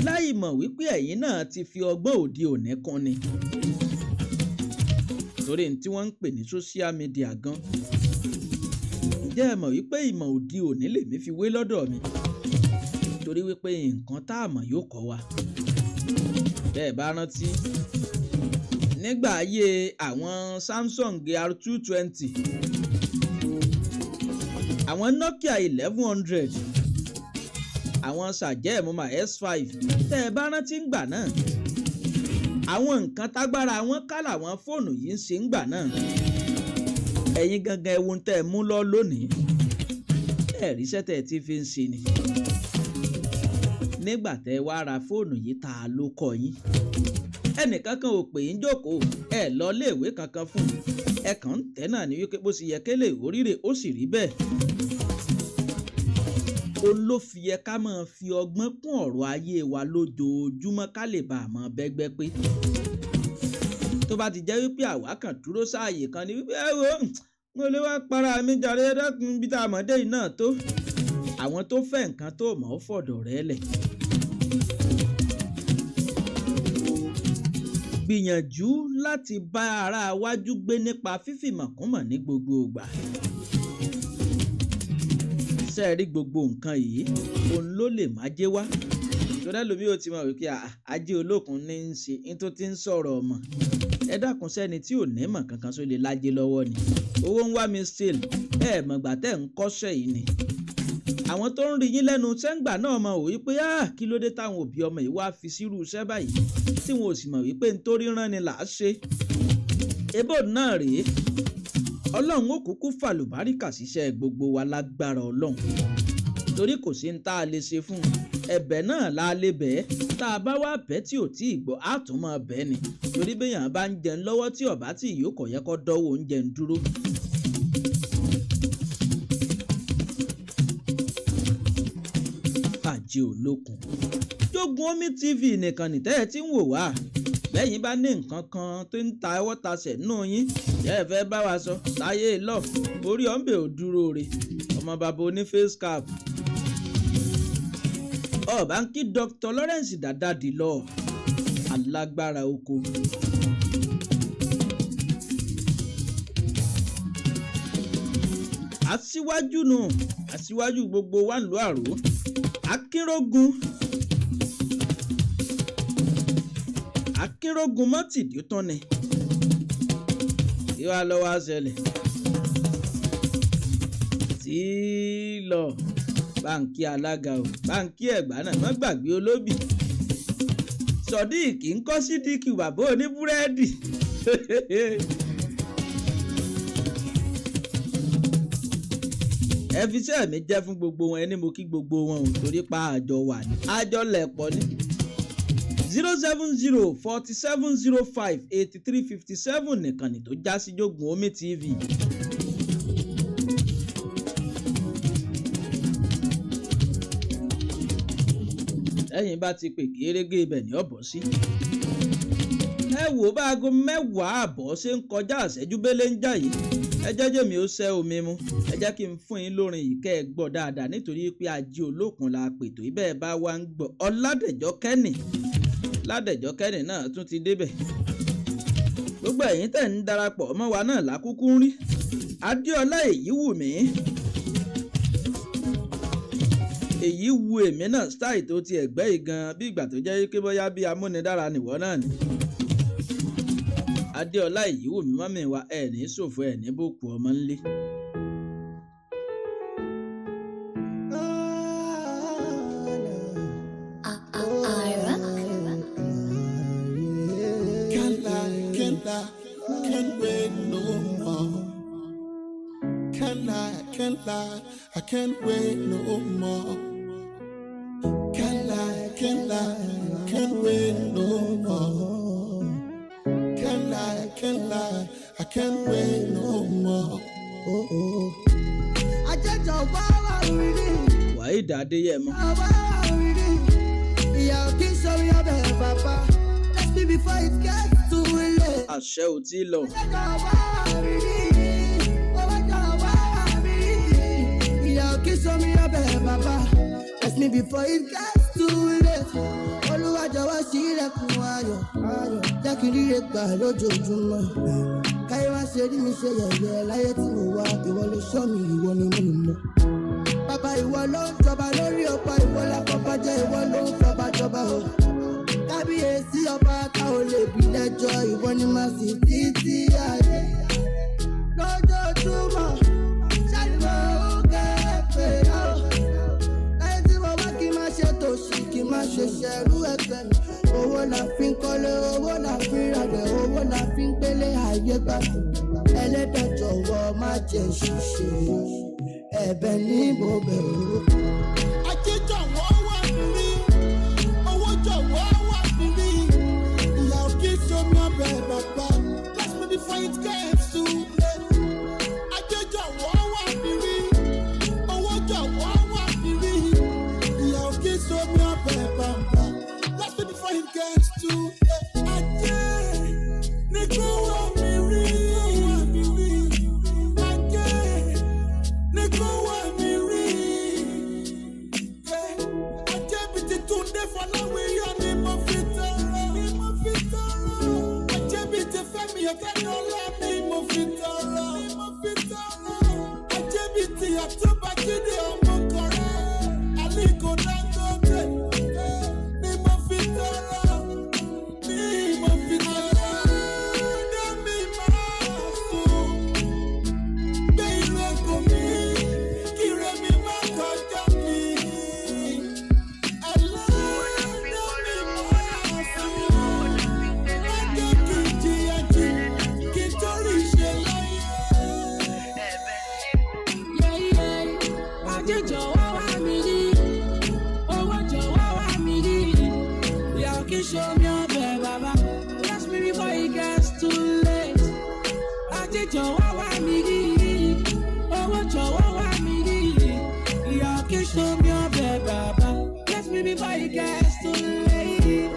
láì mọ̀ wípé ẹ̀yin náà ti fi ọgbọ́n òde òní kún ni. Torí ní tí wọ́n ń pè ní social media gan. Ǹjẹ́ ẹ mọ̀ wípé ìmọ̀ òde òní lèmi fi wé lọ́dọ̀ mi? Torí wípé nǹkan tá a mọ̀ yóò kọ́ wa. Bẹ́ẹ̀ bá rántí nígbà ayé àwọn Samsung R220, àwọn Nokia 1100, àwọn Sagem S5, tẹ́ ẹ bá rántí ńgbà náà, àwọn nǹkan tágbára wọn ká làwọn fóònù yìí ń ṣe ńgbà náà. Ẹ̀yin gangan, ẹ̀wọ̀n tẹ́ ẹ mú lọ lónìí, ẹ̀ ríṣẹ́ tẹ́ ẹ ti fi ń ṣe ni. Nígbà tẹ́ ẹ wá ra fóònù yìí, ta ló kọ́ yín? Ẹnìkan kan ò pè yín jókòó, ẹ lọ léèwé kankan fún un. Ẹ kàn ń tẹ́ náà ní wípé bó ṣe yẹ kélé oríire, ó sì rí bẹ́ẹ̀. Ó ló fi yẹ ká máa fi ọgbọ́n kún ọ̀rọ̀ ayé wa lójoojúmọ́, ká lè bá a mọ bẹ́gbẹ́ pé. Tó bá ti jẹ́ wípé àwa kàn dúró sáàyè kan ni wípé, ẹ wo, mo lè wá para mi jàre, ẹ dákun, bí tá a mọ̀ dé yìí náà tó. Àwọn tó fẹ́ nǹkan tó mọ̀ ọ́ fọ̀dọ̀ rẹ lẹ̀. Gbìyànjú láti bá ara wájú gbé nípa fífìmọ̀ kúnmọ̀ ní gbogbo ìgbà. Ṣé ẹ rí gbogbo nǹkan yìí, òun ló lè má jẹ́ wá. Torí ẹlòmíì ó ti mọ̀ wípé ajé olókun ní í ṣe ní tó ti ń sọ̀rọ̀ ọmọ. Ẹ dákun, sẹ́ni tí ò ní mọ̀ kankan só lè lájé lọ́wọ́ ni? Owó ń wá mi still, ẹ mọ̀gbà tẹ́ ń kọ́ṣẹ́ yìí ni. Àwọn tó ń rí yín lẹ́nu sẹ́ńgbà náà mọ̀ wípé, kí ló dé táwọn òbí ọmọ yìí wá fi sírú iṣẹ́ báyìí, tí wọn ò sì mọ̀ wípé nítorí rán ni là á ṣe. Ebó náà rèé. Ọlọ́run ó kúkú fàlùbáríkà síṣẹ́ gbogbo wa lágbára Ọlọ́run. Torí kò sí ní tá a lè ṣe fún un. Ẹ̀bẹ̀ náà la lè bẹ̀ ẹ́. Tá a bá wá bẹ̀ tí ò tí ì gbọ́, á tún máa bẹ̀ ni. Torí béèyàn bá ń jẹun lọ́wọ́ tí ọ̀bá tí yóò kọ̀ yẹ kó dọ́wọ́ oúnjẹ ń dúró. Ajé olókun. Jogun Omi TV nìkan nìtẹ́ ẹ ti ń wò wá. Bẹ́yìn bá ní nǹkan kan tó ń ta ẹwọ́ tasẹ̀ nù yín, jẹ́ ẹ fẹ́ bá wa sọ, táyé lọ, orí ọ̀nbẹ ò dúró re. Ọmọ bàbá oní face cap. Ọba ń kí Dr. Lawrence Dadadi lọ, alágbára oko. Aṣíwájú nù, aṣíwájú gbogbo wa ń lo àrò. Akínrógun. Akínrógun mọ́tìdí tán ni. Kí wàá lọ́wọ́ á ṣẹlẹ̀? Tí lọ báńkì alága o, báńkì ẹ̀gbá náà, má gbàgbé olóbì. Sodiq ń kọ́ sídìkì bàbá oníbúrẹ́dì. Ẹ fi iṣẹ́ mi jẹ́ fún gbogbo wọn, ẹni mo kí gbogbo wọn o, torí pa àjọ wà ní àjọ lẹ̀pọ̀ ní. 07047058357 nìkan ni tó já sí Jogun Omi TV. Lẹ́yìn bá ti pè gérégé, ibẹ̀ ní ọ̀bọ̀ sí. Ẹ wò bá aago 10:30 ṣe ń kọjá àṣẹjú bẹ́lẹ̀ ń jà yìí. Ẹ jẹ́ jèmi ó ṣẹ́ omi mu. Ẹ jẹ́ kí n fún yín lórin yìí kẹ́ ẹ gbọ́ dáadáa, nítorí pé ajé olókun la pètò ibẹ̀ bá wa ń gbọ́. Ọládẹ̀jọ́ Kẹ́nì, Ládẹ̀jọ́ Kẹ́nì náà tún ti débẹ̀. Gbogbo ẹ̀yin tẹ̀ ń darapọ̀ mọ́ wa náà lákúkú ń rí. Adéọlá èyí wù mí. Èyí wu èmi náà, style tó ti ẹ̀gbẹ́ yìí gan, bí ìgbà tó jẹ́ pé bóyá bí amúnidára nìwọ náà ni. Adéọlá èyí wù mí, mọ́mì wa, ẹ̀ ní ṣòfò, ẹ̀ ní bòkú ọmọ ńlé. Can't lie, can't lie, can't wait no more. Can't lie, can't lie, I can't wait no more. Can't lie, can't lie, can't wait no more. Can't lie, can't lie, I can't wait no more. Ajẹ́jọ́ wá wà rí. Waheed Adéyẹmọ. Wá wà rí. Ìyá kì í sọrí ọbẹ̀ bàbá. Let's be before it gets too late. Àṣẹ ò tí ì lọ. Ajẹ́jọ́ wá wà rí. Ọwọ́jọ́ wá wà rí. Ìyá kì í sọrí ọbẹ̀ bàbá. Let's be before it gets too late. Olúwa jọ̀wọ́ ṣí ilẹ̀kùn ayọ̀. Jẹ́ kí n ríre gbà lójoojúmọ́. Káyé wá ṣe rí mi ṣe yẹ̀yẹ́ láyé tí mo wá. Ìwọ ló ṣọ́ mi, ìwọ ni mo mọ̀. Bàbá, ìwọ ló ń jọba lórí ọba, ìwọ láfọba jẹ́, ìwọ ló ń fọba jọba o. Kábíyèsí ọba tá ò lè bí lẹ́jọ́, ìwọ ni màá sì títí ayé. Lójoojúmọ́, ṣáàlì ó kẹ́pẹ́ ọ́. Láyé tí mo bá kí n má ṣe tòṣì, kí n má ṣe ṣẹ̀rú ẹgbẹ́ mi. Owó la fi ń kọ́lé, owó la fi ń ralẹ̀, owó la fi ń gbélé ayé gbádùn. Ẹlẹ́dàá jọ̀wọ́ má jẹ́ ṣìṣe, ẹ̀bẹ̀ ní mo bẹ̀ ọ́. Ajé jọ̀wọ́ wá mi rí, owó jọ̀wọ́ wá mi rí. Ìyá ò kí ṣomi ọbẹ̀ bàbá. Bless me before it gets too late. Ajé jọ̀wọ́ wá mi rí, owó jọ̀wọ́ wá mi rí. Ìyá ò kí ṣomi ọbẹ̀ bàbá. Bless me before it gets too late. Ajé ní kó wá mi rí. Ajé ní kó wá mi rí. Ajé bíi ti Túndé Fọláwíyọ ni mo fi tọrọ. Ni mo fi tọrọ. Ajé bíi ti Fẹ́mi Ọ̀tẹ́dọ́lá ni mo fi tọrọ. Ni mo fi tọrọ. Ajé bíi ti Àtúbà Jídé Ọmọkọrẹ́. Aliko Dangote ni mo fi tọrọ. Ni mo fi tọrọ. Dé mi máa sùn. Gbé ire kò mí, kí ire mi má kọjá mi. Ẹlẹ́dàá mi máa sùn. Má jẹ́ kí n jìyà jì, kí n tó rí ṣe láyé. Yeah, yeah. Ajé jọ̀wọ́ wá mi rí, owó jọ̀wọ́ wá mi rí. Ìyá ò kí ń ṣomi ọbẹ̀ bàbá. Bless me before it gets too late. Ajé jọ̀wọ́ wá mi rí, owó jọ̀wọ́ wá mi rí. Ìyá ò kí ń ṣomi ọbẹ̀ bàbá. Bless me before it gets too late.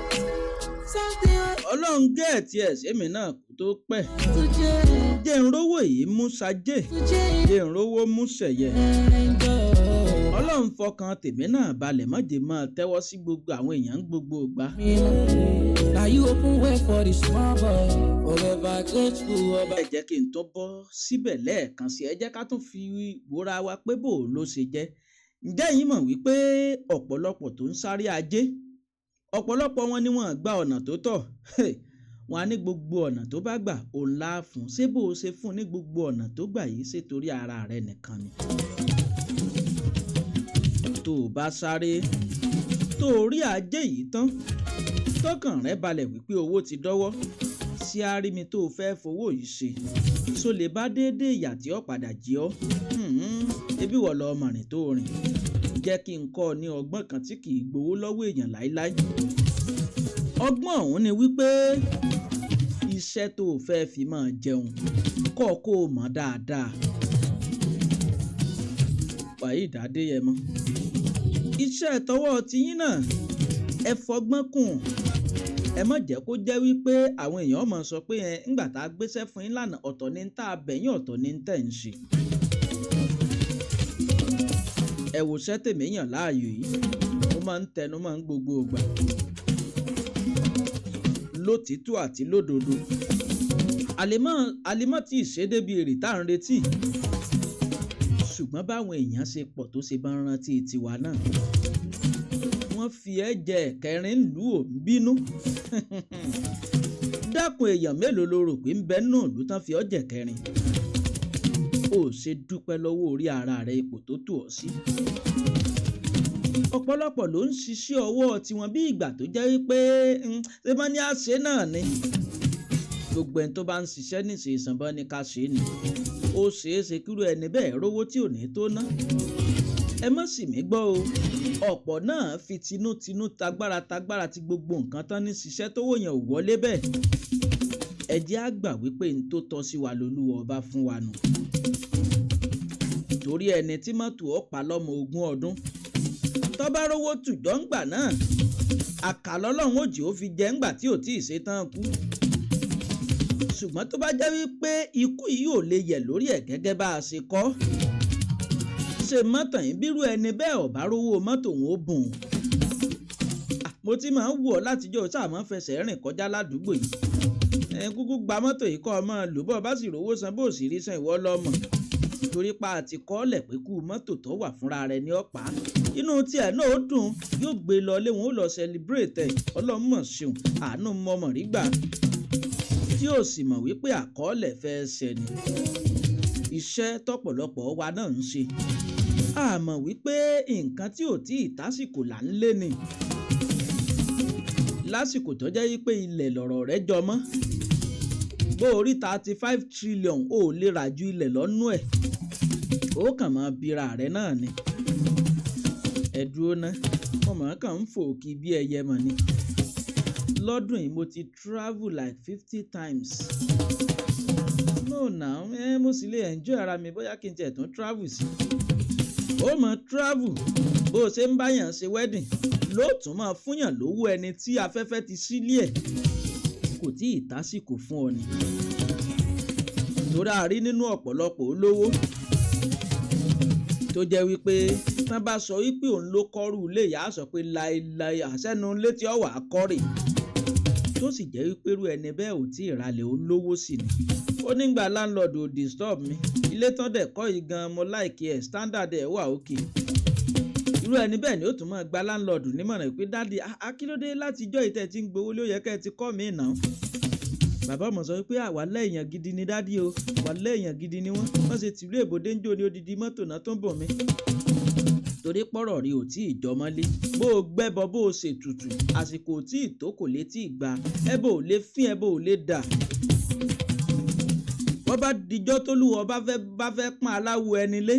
Something Ọlọ́run gẹ̀ẹ́tì ẹ̀ sẹ́mi náà kó tó pẹ́. to change, Jẹ́ ń rówó yìí mú sajé, to change. jẹ́ ń rówó mú sẹ̀yẹ. Ọlọ́run fọkàn tèmi náà balẹ̀, mọ́jẹ̀ máa tẹ́wọ́ sí gbogbo àwọn èèyàn gbogbo ìgbà. Now you open way for the small boy. Forever grateful, ọba. Ẹ jẹ́ kí n tó bọ́ síbẹ̀ lẹ́ẹ̀kan sí, ẹ jẹ́ ká tún fi wúra wa pé bò ló ṣe jẹ́. Ǹjẹ́ yín mọ̀ wípé ọ̀pọ̀lọpọ̀ tó ń sáré ajé, ọ̀pọ̀lọpọ̀ wọn ni wọ́n gba ọ̀nà tó tọ́? Wọn á ní gbogbo ọ̀nà tó bá gbà òun lá fún. Ṣé bó o ṣe fún ní gbogbo ọ̀nà tó gbà yìí, ṣe torí ara rẹ nìkan ni? Tó o bá sáré tó o rí ajé yìí tán, tọkàn rẹ balẹ̀ wípé owó ti dọ́wọ́ sí àrími tó o fẹ́ fowó yìí ṣe, so lè bá déédéé ìyà tí ó padà jí ọ́? Ebi wọ̀ lọ ọmọ rìn tó rìn. Jẹ́ kí n kọ́ ọ ní ọgbọ́n kan tí kì í gbowó lọ́wọ́ èèyàn láéláé. Ọgbọ́n ọ̀hún ni wípé iṣẹ́ tó o fẹ́ fi máa jẹun, kọ́ kó o mọ̀ dáadáa. Waheed Adéyẹmọ, iṣẹ́ tọwọ́ tiyín náà, ẹ fọgbọ́n kùn. Ẹ má jẹ́ kó jẹ́ wípé àwọn èèyàn máa sọ pé ẹ ńgbà tá a gbéṣẹ́ fún yín lánàá, ọ̀tọ̀ ní tá a bẹ̀yìn, ọ̀tọ̀ ní tẹ̀ ń ṣe. Ẹ wò ṣẹ́ tèmi yàn láàyò yìí, mo máa ń tẹnu mọ́ gbogbo ìgbà. Lótìtọ́ àti lódodo, àlèmọ́ tí ì ṣe débi èrè tá à ń retí, ṣùgbọ́n báwọn èèyàn ṣe pọ̀ tó ṣe bá ń rántí tiwa náà. Wọ́n fi ẹ́ jẹ ẹ̀kẹrin lù ò ń bínú. Dákun, èèyàn mélòó lo rò pé ń bẹ náà ló tán fi ọ́ jẹ kẹrin? Ó ṣe dúpẹ́ lọ́wọ́ orí ara rẹ ipò tó tù ọ́ sí. Ọ̀pọ̀lọpọ̀ ló ń ṣiṣẹ́ ọwọ́ tiwọn bí ìgbà tó jẹ́ wípé ṣé bá ní àṣẹ náà ni. Gbogbo ẹni tó bá ń ṣiṣẹ́ níṣe ìsànbọ́n ni ká ṣe ni. Ó ṣeé ṣe kírú ẹni bẹ́ẹ̀ rówó tí ò ní tó ná. Ẹ má sì mí gbọ́ o, ọ̀pọ̀ náà fi tinútinú, tagbára tagbára ti gbogbo nǹkan tán ní ṣiṣẹ́ tówó yẹn ò wọlé bẹ́ẹ̀. Ẹ jẹ́ á gbà wípé n tó tọ́ sí wa lolúwa ọba fún wa nù. Torí ẹni tí mọ́tò ọ̀pá lọ́mọ 20 ọdún, tó bá rówó tùjọ́ ńgbà náà, àkàlọ́lọ́hún òjì ó fi jẹ́ ńgbà tí ò tí ì ṣe tán kú. Ṣùgbọ́n tó bá jẹ́ wípé ikú yìí ò lè yẹ̀ lórí ẹ̀ gẹ́gẹ́ bá a ṣe kọ́, ṣe mọ́tàn yìí bírú ẹni bẹ́ẹ̀ ò bá rówó mọ́tò òun ó bùn. Mo ti máa ń wù ọ́ látijọ́, sáà máa ń fẹsẹ̀ rìn kọjá ládùúgbò yìí. Ẹ kúkú gba mọ́tò yìí kọ́ ọ máa lò, bọ́ bá sì rówó san, bó sì rí san, ìwọ lọ́mọ. Torí pa àti kọ́lẹ̀ pé kú mọ́tò tó wà fúnra rẹ̀ ní ọ̀pá. Inú tiẹ̀ náà ó dùn, yóò gbé lọ lé wọn, ó lọ celebrate ẹ̀. Ọlọ́mọ̀ ṣeun, àánú mọ̀mọ̀ rí gbà, tí ó sì mọ̀ wípé àkọọ́lẹ̀ fẹ́ ṣẹ ni. Iṣẹ́ tọ́pọ̀lọpọ̀ wa náà ń ṣe, a mọ̀ wípé nǹkan tí ò tí ì tásìkò là ń lé ni. Lásìkò tó jẹ́ wípé ilẹ̀ lọ̀rọ̀ rẹ̀ jọ mọ́, bó o rí 35 trillion, ó lè rà ju ilẹ̀ lọ́nú ẹ̀, ó kàn máa bira rẹ̀ náà ni. Ẹ dúró ná, mo mọ̀ kàn ń fò kí bí ẹyẹ mọ̀ ni. Lọ́dún yìí, mo ti travel like 50 times. No now, ẹ mo sì lè enjoy ara mi, bóyá kí n tiẹ̀ tún travel sí. Ó mọ̀ travel, bó o ṣe ń báyàn ṣe wedding ló tún máa fúnyàn lówó. Ẹni tí afẹ́fẹ́ ti sílé ẹ̀, kò tí ì tásìkò fún ọ ni. Torí a rí nínú ọ̀pọ̀lọpọ̀ olówó tó jẹ́ wípé tán bá sọ wípé òun ló kọ́rù ilé ìyá, á sọ pé láéláé, àṣẹnu létí ọ̀wà kọ́rè, tó sì jẹ́ wípé irú ẹni bẹ́ẹ̀ ò tí ì ralẹ̀, olówó sì ni. Ó nígbà landlord ò disturb mi, ilé tán dẹ̀ kọ́ yìí gan, mo like ẹ̀, standard ẹ̀ wà okay. Irú ẹni bẹ́ẹ̀ ni ó tún máa gba landlord nímọ̀ràn pé, "Daddy, akílódé láti ijọ́ ìtẹ́ tí ń gbowó ló yẹ kẹ́ ẹ ti kọ́ mi nà." Bàbá ọmọ sọ wípé àwa lẹ́yìn gidi ni daddy o, wà lẹ́yìn gidi ni wọ́n. Wọ́n ṣe tìlú èbòdé ń jó ní odidi mọ́tò náà tó ń bọ̀ mí. Torí pọ̀rọ̀ rí ò tí ì jọmọ́lé, bó o gbẹ́bọ, bó o ṣètùtù, àsìkò tí ì tó kò lè tí ì gbà, ẹbọ ò lè fín, ẹbọ ò lè dà. Wọ́n bá dijọ́ tólúwọ́ bá fẹ́ pọ́n aláwo ẹni lé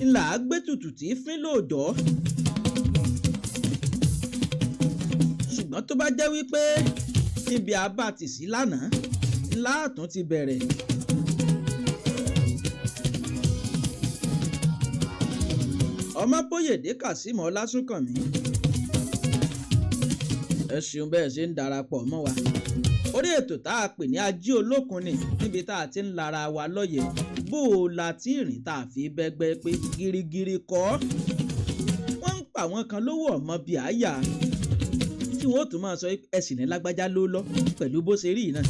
ńlá gbé tutù tí fín lóòjọ́. Ṣùgbọ́n tó bá jẹ́ wípé níbi àbá tì sí lánàá ńlá àtún ti bẹ̀rẹ̀. Ọmọbóyèdè Kazeem Ọlásùnkànmí, ẹ ṣeun bẹ́ẹ̀ ṣe ń darapọ̀ mọ́ wa orí ètò tá a pè ní Ají Olókun ni, níbi tá a ti ń lara wa lọ́yẹ̀ bó o la ti rìn tá a fi bẹ́gbẹ́ pé girigiri kọ́. Wọ́n ń pa àwọn kan lówó ọmọ bíi àyà tí wọ́n ó tún máa sọ, ẹ sì ní lágbájá ló lọ pẹ̀lú bó ṣe rí yìí náà.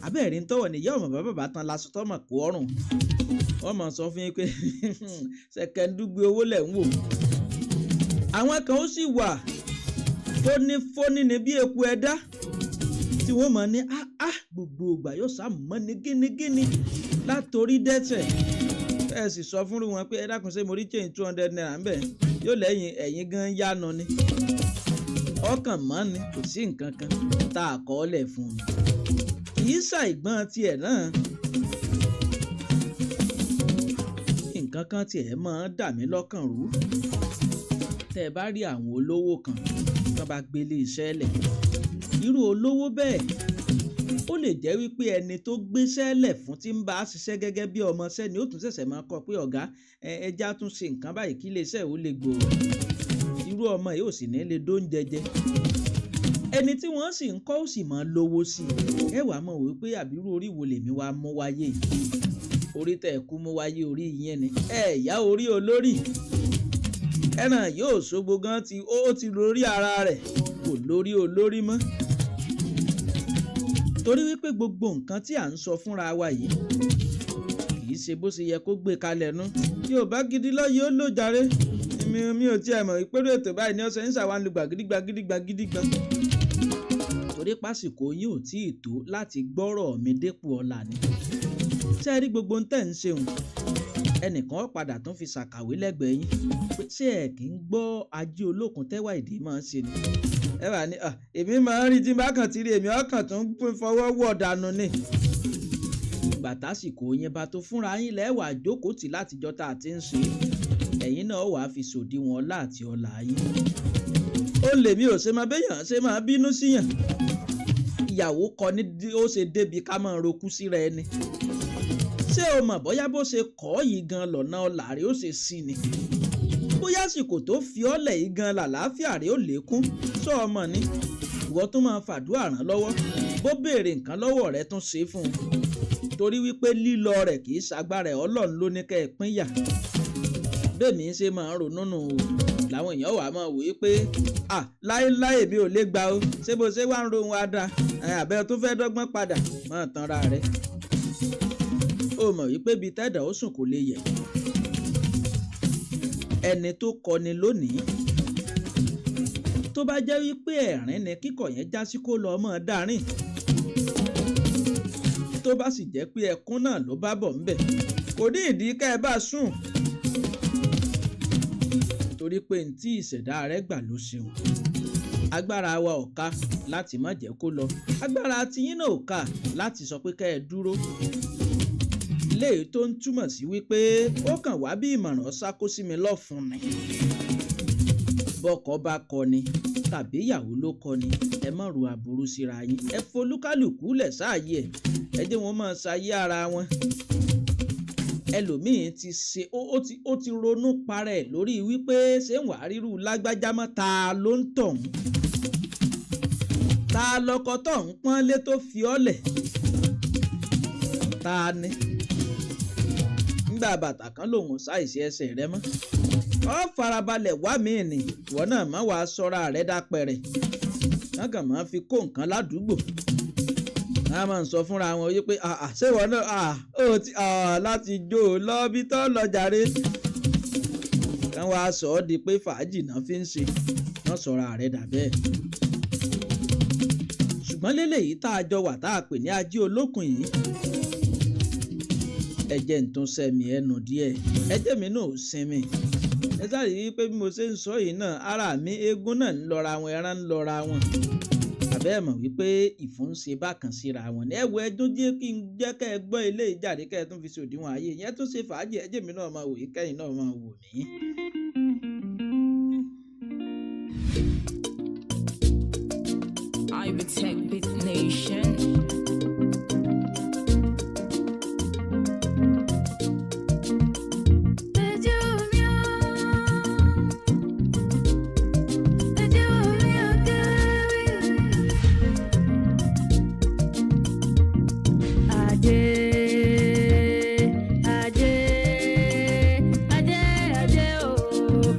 Abẹ́rẹ́ ń tọ́wọ̀ ní ìyá ọmọ bàbá bàbá tán lásán tọ́mọ̀ kó ọrùn. Wọ́n máa sọ fún yín pé ṣẹ̀kẹ̀ndúgbe owó lẹ̀ ń wò. Àwọn kan ó sì wà fónífóní ní bí eku ẹ̀dá tí wọ́n mọ̀ ní áá, gbogbo ìgbà yóò sá mọ́ ní gínígíní látòrí dẹ́tẹ̀. Ẹ sì sọ fúnru wọn pé, "Ẹ dákun, ṣé mo rí change ₦200 ńbẹ̀?" Yóò lẹ́yìn ẹ̀yìn gan yánu ni, ọkàn mọ́ ni, kò sí nǹkan kan tá a kọ́ lẹ̀ fún un, kì í ṣàìgbọ́n tiẹ̀ náà. Nǹkan kan tiẹ̀ máa ń dà mí lọ́kàn rú. Tẹ́ ẹ bá rí àwọn olówó kan tán bá gbélé iṣẹ́ lẹ̀, irú olówó bẹ́ẹ̀, ó lè jẹ́ wípé ẹni tó gbéṣẹ́ lẹ̀ fún tí ń bá a ṣiṣẹ́ gẹ́gẹ́ bí ọmọọṣẹ́ ni ó tún ṣẹ̀ṣẹ̀ máa kọ́ pé, "Ọ̀gá, ẹja tún ṣe nǹkan báyìí kí iléeṣẹ́ ò lè gbòòrò." Irú ọmọ yìí ò sì ní lè dóúnjẹ jẹ. Ẹni tí wọ́n sì ń kọ́ ó sì máa lówó sí i. Ẹ wàá mọ̀ wípé àbírú orí wo lèmi wá mú wáyé yìí? Orí tẹ̀ kú mú wáyé, orí yẹn ni ẹ yá orí olórí ẹran yóò ṣogbo gan tí ó ti lórí ara rẹ̀, kò lórí olórí mọ́. Torí wípé gbogbo nǹkan tí à ń sọ fúnra wa yìí kì í ṣe bó ṣe yẹ kó gbé kalẹ̀ nú. Yóò bá gidi lọ́yẹ̀ ó lò jàre. Mi ò tiẹ̀ mọ̀ ìpérò ètò báyìí ní ọ̀sẹ̀ ń ṣàwọn lu gbàgídígbà gídígbà gídígbà. Torí pásìkò yín ò tí ì tó láti gbọ́rọ̀ mi dépò ọ̀la ni. Ṣé ẹ rí gbogbo ń tẹ̀ ń ṣeun? Ẹnìkan padà tún fi ṣàkàwé lẹ́gbẹ̀ẹ́ yín pé, ṣé ẹ kì í gbọ́ Ajé Olókun tẹ́wà ìdí máa ń ṣe ni? Ẹ wà ní, èmi máa ń rí tí n bá kàn ti rí, èmi ọkàn tó ń fọwọ́ wọ̀ dànù ni. Ìgbà tásìkò yín bá tó fúnra yín lẹ́wà jókòó tì látijọ́ tá a ti ń ṣe, ẹ̀yin náà wàá fi sòdiwọ̀n ọlá àti ọlà yín. Ó lè mi ò ṣe máa béèyàn ṣe máa bínú síyàn. Ìyàwó kọ ní ó ṣe débi ká máa rokú síra ẹni. Ṣé o mọ̀ bóyá bó ṣe kọ́ yìí gan lọ́nà ọ̀la rẹ̀ ó ṣe sí ni? Bóyá àsìkò tó fi ọ́lẹ̀ yìí gan làlàáfíà rẹ̀ ó lékún. Sọ ọmọ ni ìwọ tún máa fàdúrà ràn lọ́wọ́, bó béèrè nǹkan lọ́wọ́ rẹ̀ tún ṣe fún un. Torí wípé lílọ rẹ̀ kì í ṣagbára ẹ̀, Ọlọ́run ló ní kẹ́ ẹ pín yà. Bẹ́ẹ̀ mi ṣe máa ń ronú nù o, làwọn èèyàn wà máa wòye pé, à láéláé mi ò lè gbà o. Ṣé bó ṣe wá ń rohun ada àbẹ́ tó fẹ́ dọ́gbọ́n padà máa tanra rẹ̀? Ó mọ̀ wípé bíi tẹ́dà ó sùn kò lè yẹ̀. Ẹni tó kọni lónìí Tó bá jẹ́ wípé ẹ̀rín ni kíkọ̀ yẹn já sí, kó lọ ọmọ dárín. Tó bá sì jẹ́ pé ẹkún náà ló bá bọ̀ ńbẹ̀, kò ní ìdí ká ẹ bá sùn, torí pé ntí ìṣẹ̀dá rẹ̀ gbà ló ṣeun. Agbára wa ò ká láti má jẹ́ kó lọ, agbára tiyín náà ò ká láti sọ pé ká ẹ dúró. Léyìí tó ń túmọ̀ sí wípé ó kàn wá bí ìmọ̀ràn ṣáko sí mi lọ́fun ni. Bọ́kọ bá kọ ni tàbí ìyàwó ló kọ ni, ẹ má ro aburú síra yín. Ẹ folúkálùkù lẹ̀ sáàyè ẹ̀, ẹ jẹ́ wọn máa ṣayé ara wọn. Ẹlòmíín ti ṣe, ó ti ronú parẹ́ lórí wípé ṣé ń wàá ríru lágbájá mọ́. Ta ló ń tọ̀hún? Ta lọkọ tó ń pọ́nlé tó fi ọ́ lẹ̀? Ta ni nígbà bàtà kan lòun ṣàìsí ẹsẹ̀ rẹ mọ́? Ọ farabalẹ̀ wá míì nì. Ìwọ náà má wàá sọ́ra rẹ dápẹ̀rẹ̀. Wọ́n kàn máa fi kó nǹkan ládùúgbò, wọ́n á máa ń sọ fúnra wọn wípé ṣé ìwọ náà ó ti láti jó o lọ bí tó lọ jàre. Kán wàá sọ ọ́ di pé fàájì náà fi ń ṣe. Wọ́n sọ̀rọ̀ rẹ dà bẹ́ẹ̀. Ṣùgbọ́n lélẹ́yìí tá a jọ wà, tá a pè ní Ajé Olókùn yìí, ẹ jẹ́ n tún sẹ́mi ẹnu díẹ̀, ẹ jẹ́ mi náà ò sinmi. Ẹ sáré yìí pé bí mo ṣe ń sọ yìí náà, ara mi, eégún náà ń lọra wọn, ẹran ń lọra wọn. Àbẹ́ ẹ̀ mọ̀ wípé ìfún ń ṣe bákan síra wọn ní. Ẹ wo, ẹdún díẹ̀ kí n jẹ́ kẹ́ ẹ gbọ́ ilé ìjáde, kẹ́ ẹ tún fi ṣòdiwọ̀n ayé yẹn, tún ṣe fàájì. Ẹ jẹ́ mi náà máa wò yìí, kẹ́yìn náà máa wò mí. I Tech Beat Nation. Ojú mi ó, ojú mi ó kéré. Ajé, ajé, ajé, ajé o,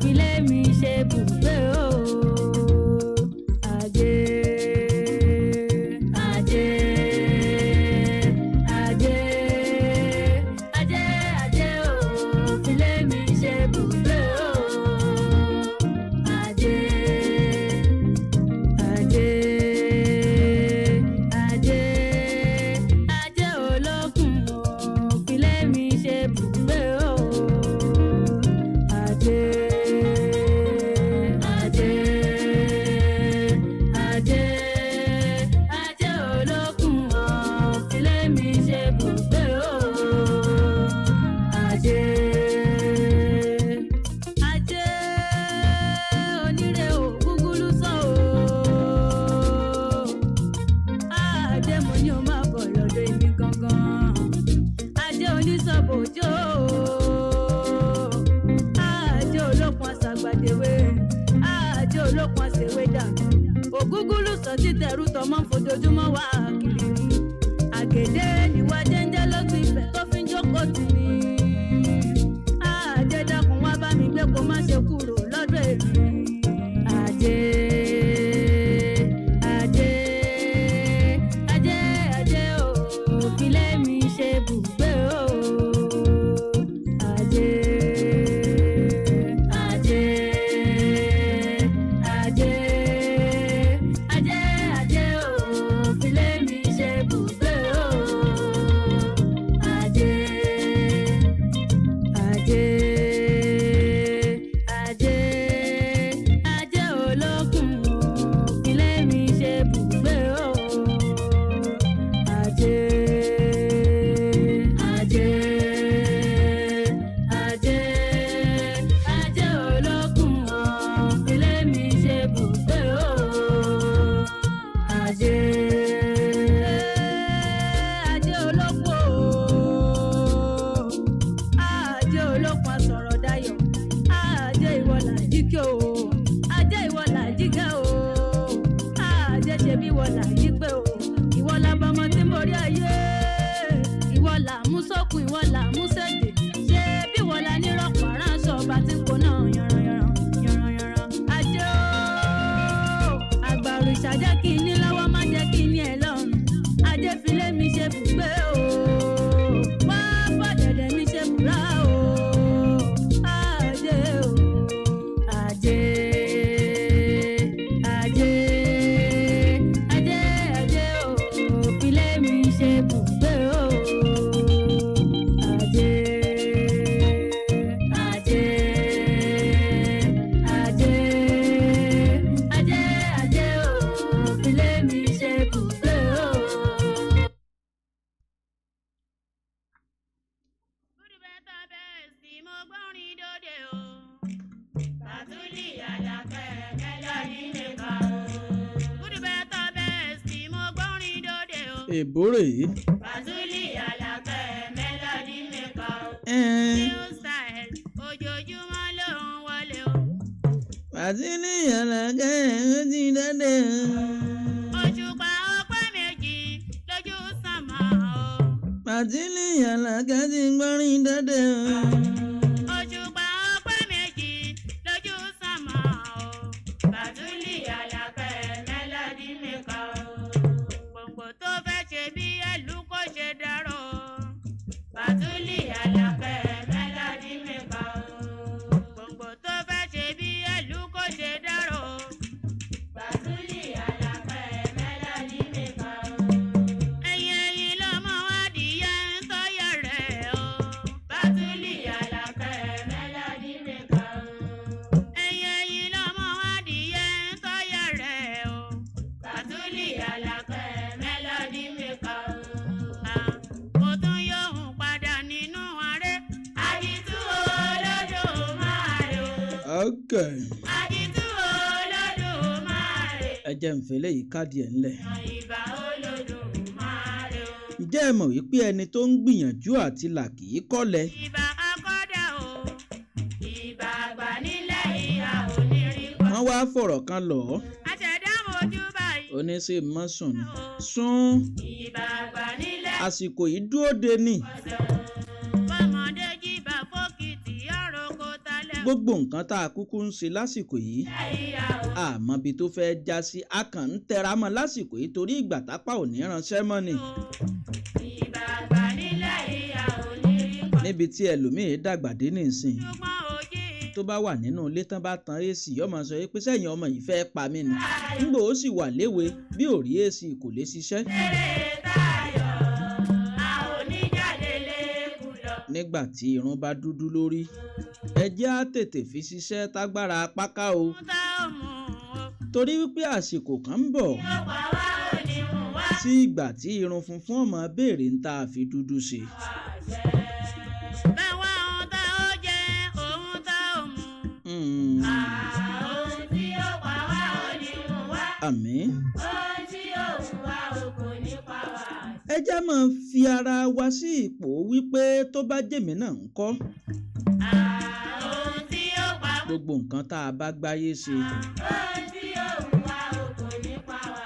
filé mi ṣe bùgbé o. Ajé, ajé, ajé, ajé, ajé o, filé mi ṣe bùgbé o. Ajé, ajé, ajé, ajé olókun o, filé mi ṣe bùgbé o. Ajé, ajé, ajé, ajé olókun o, filé mi ṣe bùgbé o. Ajé, ajé onírè o, gúgúlú sọ o. Ajé, mo ní o máa bọ̀ lọ́dọ̀ èmi gangan. Ajé onísọ̀bòjò o, ajé olókun àṣàgbàdéwé, ajé olókun àṣewé dànù. Ògúngúlù sọ títẹrú tọmọ ń fojoojúmọ́ wá kiri ni. Àgèdè níwá jẹ́ńjẹ́ ló gbin ibẹ̀ tó fi ń jókòó tì ní. Ajé, dákun, wá bá mi gbé, kó má ṣe kúrò lọ́dọ̀ èmi. Ajé, ajé, ajé, ajé o, filé mi ṣe bùgbé o. Ajé, ajé, ajé, ajé, ajé o, filé mi ṣe bùgbé o. Ajé, ajé, ajé, ajé olókun o, filé mi ṣe bùgbé o. Ajé, ajé, ajé, ajé olókun o, filé mi ṣe bùgbé o. Ajé, ajé olókun o, ajé olókun asọ̀rọ̀ dayọ̀. Ajé, ìwọ là jíkẹ́ o. Ajé, ìwọ là jíkẹ́ o. Ajé, ṣe bí ìwọ là jípẹ́ o. Ìwọ là bọmọ tí mo rí ayé, ìwọ là mú sókun, ìwọ là mú sèdè. Ṣe bí ìwọ là nírọ̀pọ̀ aránṣọ ọba tí ń kó náà yanranyanran yanranyanran. Ajé o, àgbà òrìṣà, jẹ́ kí n ní lọ́wọ́, má jẹ́ kí n ní ẹ̀ lọ́rùn. Ajé, filé mi ṣe bùgbé o, wá fọ̀dẹ̀dẹ̀ mi ṣe bùrá o. Ajé o, ajé, gbọ́rin dòde o. Bàtúlì Àlàkẹ́ Melody maker o. Good better best mo gbọ́rin dòde o. Èbó rèé. Bàtúlì Àlàkẹ́ Melody maker o. New style ojoojúmọ́ ló ń wọlé o. Bàtúlì Àlàkẹ́ ó ti dọ́dẹ o. Òṣùpá ọpẹ́ méjì lójú sánmà o. Bàtúlì Àlàkẹ́ ti gbọ́rin dọ́dẹ o. Òṣùpá ọpẹ́ méjì lójú sánmà o. Bàtúlì Àlàkẹ́ Melody maker o. Gbòǹgbò tó fẹ́ ṣe bí ẹlú kò ṣe dárò. Bàtúlì Àlàkẹ́ Melody maker o. Gbòǹgbò tó fẹ́ ṣe bí ẹlú kò ṣe dárò. Bàtúlì Àlàkẹ́ Melody maker o. Ẹyin ẹyin lọmọ adìyẹ ń tọ́yà rẹ̀ o. Bàtúlì Àlàkẹ́ Melody maker o. Ẹyin ẹyin lọmọ adìyẹ ń tọ́yà rẹ̀ o. Bàtúlì Àlàkẹ́ Melody maker o. Mo tún yóò padà nínú aré. Àdìtú Olódùmarè o. Ok. Àdìtú Olódùmarè. Ẹ jẹ́ n fẹ́lẹ́ yìí káàdì ẹ̀ ńlẹ̀. Ìbà Olódùmarè o. Ǹjẹ́ ẹ mọ̀ wípé ẹni tó ń gbìyànjú àti là kì í kọ́lẹ̀? Ìbà akọ́dà o. Ìbà àgbà nílẹ̀ ìhà onírìnkọ́. Wọ́n wá fọ̀rọ̀ kan lọ̀ ọ́. Àṣẹ̀dá mojú báyìí. Oníṣe mọ́ sùn ni. Sún. Ìbà àgbà nílẹ̀ Àsìkò yìí dúró de ni. ọ̀sẹ̀ o. Bọ́mọdé jíbà fókìtì ọ̀rọ̀ kò talẹ̀. Gbogbo nǹkan tá a kúkú ń ṣe lásìkò yìí, Ìhà o. àmọ́ ibi tó fẹ́ já sí, a kàn ń tẹra mọ́ lásìkò yìí torí ìgbà tápá ò ní ránṣẹ́ mọ́ ni. Ìbà àgbà nílẹ̀ ìhà onírìnkọ́. Níbi tí ẹlòmíín dàgbà dé nísìnyí, Ṣùgbọ́n òjì tó bá wà nínú ilé tán bá tan AC, yóò máa sọ pé sẹ́yìn ọmọ yìí fẹ́ pa mí ni. Ńgbò ó sì wà léwe, bí ò rí AC kò lè ṣiṣẹ́. eré tayọ̀, a ò ní jáde lẹ́kùn lọ. Nígbà tí irun bá dúdú lórí, ẹ jẹ́ á tètè fi ṣiṣẹ́ tágbára apáká o. Tá ò mú o, Torí wípé àsìkò kan ń bọ̀ ó pa wá ò ní mú wá. tí ìgbà tí irun funfun ọmọ béèrè ń tá a fi dúdú ṣe. Bẹ́ẹ̀ wá ohun tá ó jẹ, ohun tá ó mú. Ohun tí ó pa wá ò ní mú wá. Àmín. Ohun tí ó mú wá o kò ní pa wá. Ẹ jẹ́ máa fi ara wa sí ipò wípé tó bá jèmí náà ń kọ́. Ohun tí ó pa wá. Gbogbo nǹkan tá a bá gbáyé ṣe. Ohun tí ó mú wá o kò ní pa wá.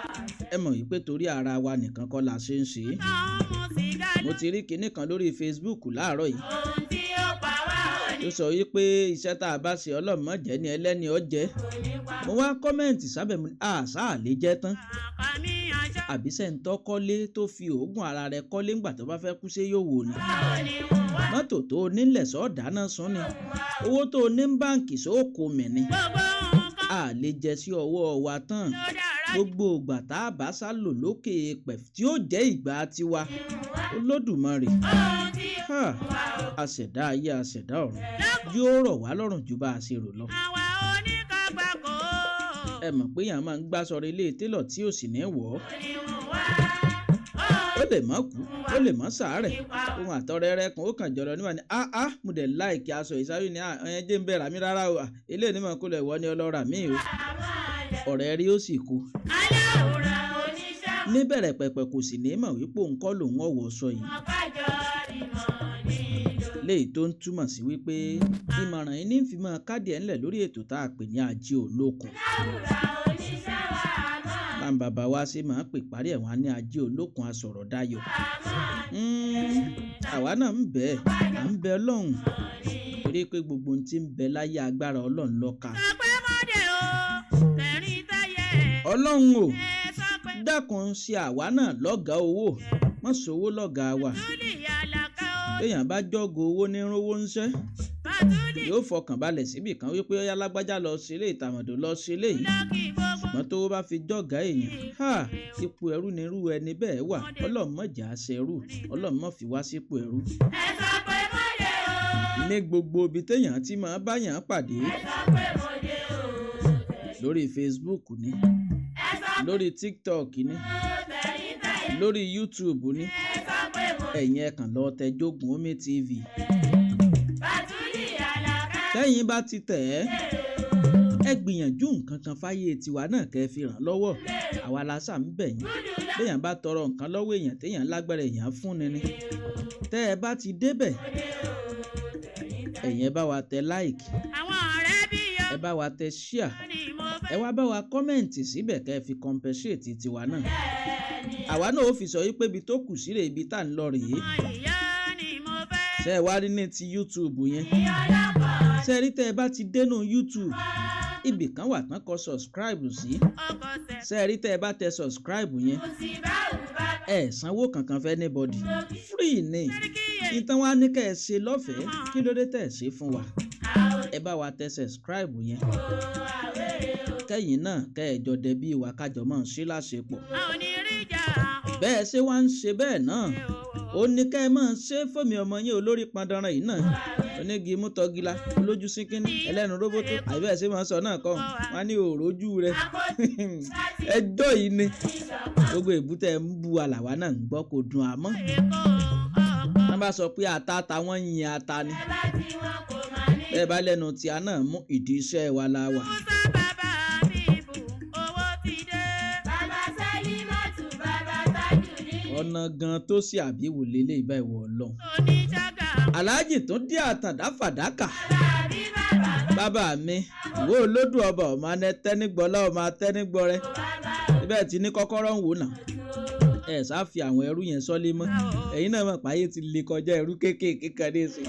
Ẹ mọ̀ wípé torí ara wa nìkan kọ́ la ṣe ń ṣe é. Tá ó mú sìgá Mo ti rí kinní kan lórí Facebook láàárọ̀ yìí Ohun tí ó pa wá ò ní tó sọ wípé iṣẹ́ tá a bá ṣe ọlọ́mọ jẹ́ ni ẹlẹ́ni ọ jẹ́. kò ní pa Mo wá kọ́mẹ̀ǹtì sábẹ̀ mu ní àṣà lè jẹ́ tán. Àkàmì aṣọ Àbí sẹ́ńtọ́ kọ́lé tó fi òógùn ara rẹ̀ kọ́lé ńgbà tó bá fẹ́ kú ṣé yóò wò ni. ò ní mú wá. Mọ́tò tó o nílẹ̀ sọ́ọ̀ dáná sun ni. Owó tó o ní ń báǹkì sóòkò mì ni. Gbogbo nǹkan A lè jẹ sí ọwọ́ wa tán. ló dára Gbogbo ìgbà tá a bá sá lò lókè èèpẹ̀ tí ó jẹ́ ìgbà tiwa. Olódùmarè. Ohun tí ó Ha! wá o. Aṣẹ̀dá ayé aṣẹ̀dá ọ̀run yóò rọ̀ wá lọ́rùn ju bá a ṣe rò lọ. Àwa oníkàgbàkó Ẹ mọ̀ pé èèyàn máa ń gbá sọ̀rọ̀ ilé télọ̀ tí ò sì ní wọ̀ ọ́. ní mú wá. Ó lè má kú, ó lè má ṣàárẹ̀. Ohun àtọrẹ rẹ kan ó kàn jọ̀rọ̀ níwà ní áá mo dẹ̀ láìkí aṣọ ìsáyé ní ẹ̀yẹn jẹ́ ń bẹ̀rẹ̀ àmì rárá o. Eléyìí ni mo kó lọ ìwọ ni ọlọ́ra mi o. Ọ̀rẹ́ rí ó sì kú. Aláwòrán oníṣẹ́ Níbẹ̀rẹ̀ pẹ̀pẹ̀ kò sì ní mọ̀ wípé òun kọ́ lòun ọ̀wọ́ sọ yìí. kájọ ìmọ̀ nílò. Léyìí tó ń túmọ̀ sí wípé ìmọ̀ràn yìí ní fi máa káàdì ẹ̀ ńlẹ̀ lórí ètò tá a pè ní Ajé Olókun. Aláwòrán oníṣẹ́ wa máa Bá ń bàbá wa ṣe máa ń pè parí ẹ̀ wọ́n á ní Ajé Olókun asọ̀rọ̀ dayọ̀. Àwa náà ń bẹ̀ ẹ́, à ń bẹ Ọlọ́run torí pé gbogbo ohun tí ń bẹ láyé agbára Ọlọ́run ló ká. Sọ pé mọ́dé o, kẹrin táyé Ọlọ́run o, ẹ sọ pé dákun ṣe àwa náà lọ́gàá owó, má ṣòwò lọ́gàá wa. Bàtúlì Àlàkẹ́ o. Téèyàn bá jọ́go owó ní rówó ń ṣẹ́. Bàtúlì Yóò fọkàn balẹ̀ síbì kan wípé ó yá lágbájá lọ sí ilé ìtàmọ̀dò lọ sí ilé yìí. lọ́kì gbogbo Ṣùgbọ́n tó bá fi jọ́gàá èèyàn, ha! Ipò ẹrú ni irú ẹni bẹ́ẹ̀ wà. Ọlọ́run má jẹ́ á ṣẹrú, Ọlọ́run má fi wá sípò ẹrú. ẹ sọ pé mọ́dé o. Ní gbogbo ibi téèyàn ti máa báyàn pàdé. Ẹ sọ pé mọ́dé o. Lórí Facebook ni, Ẹ sọ lórí TikTok ni, pé kẹrin táyé lórí YouTube ni. ẹ sọ pé mọ́dé. Ẹ̀yin ẹ kàn lọ tẹ Jógun Omi TV. Bàtúlì Tẹ́yìn bá ti tẹ̀ ẹ́, ẹ gbìyànjú nǹkan kan fáyé tiwa náà kẹ́ ẹ fi ràn lọ́wọ́. Àwa la ṣà ń bẹ̀ yín. Béèyàn bá tọrọ nǹkan lọ́wọ́ èèyàn téèyàn lágbára, èèyàn fún ni ni. Tẹ́ ẹ bá ti débẹ̀, ẹ̀yin ẹ bá wa tẹ like, Àwọn ọ̀rẹ́ bí yọ ẹ bá wa tẹ share, ni mo fẹ́. Ẹ wá bá wa comment síbẹ̀ kẹ́ ẹ fi compensate tiwa náà. Àwa náà ó fi sọ wípé ibi tó kù sílẹ̀, ibi tá à ń lọ rèé. Ìyá ni mo fẹ́. Ṣé ẹ wá rí ní ti YouTube yẹn? Ìyá ọlọ́kọ̀. Ṣé ẹ rí tẹ́ ẹ bá ti dénú YouTube, ibì kan wà tán kọ subscribe sí. Ọkọ̀ sẹ̀. Ṣé ẹ rí tẹ́ ẹ bá tẹ subscribe yẹn, Kò sí bá ò bá. ẹ sanwó kankan fẹ́ anybody, free ni. Kíyè. Ìtàn wa ní kẹ́ ẹ ṣe lọ́fẹ̀ẹ́, kí ló dé tẹ́ ẹ ṣe fún wa? Ẹ bá wa tẹ subscribe yẹn, kẹ́yìn náà kẹ́ ẹ jọ dẹbí wa, kájọ máa ṣe láṣepọ̀. A ò ní rí ìjà o. Bẹ́ẹ̀ ṣe wá ń ṣe bẹ́ẹ̀ náà, ó ní kẹ́ ẹ máa ṣe fómi ọmọ yín olórí pandanran yìí náà, onígi mú tọ́gílá, olójú sínkínní, ẹlẹ́nu róbótó, àbí bẹ́ẹ̀ ṣe máa ń sọ náà kọ́ wọn á ní òrójú rẹ ẹjọ́ yìí ni. Gbogbo èbúté ń bu àlàwà náà ń gbọ́, kò dùn àmọ́ Èkó ọkọ̀. Wọ́n bá sọ pé ata ta, wọ́n ń yin ata ni. Bá tí wọn kò máa ní. Bẹ́ẹ̀ bá lẹ́nu tí a náà mú, ìdí iṣẹ́ wa la wà. Musa bàbá bíbù owó ti dé. Bàbá Sẹ́límọ́tù, bàbá Tájù ní. Ọ̀nà gan tó sì àbíwò lélẹ̀ ìbá ìwọ̀ ọlọ́run. Oníṣàgà. Aláàjì tó dé àtàndá fàdákà. Bàbí bàbá. Bàbá mi ìwé olódù ọba, ọmọ anẹtẹnigbọlá, ọmọ atẹnigbọrẹ, síbẹ̀ tí ní kọ́kọ́rọ́ ń wò náà. Ẹ ṣáà fi àwọn ẹrú yẹn sọ́lé mọ́. Ẹ̀yin náà mọ̀ páyé ti lè kọjá ẹrú kéékèèké kan ní ìsìn.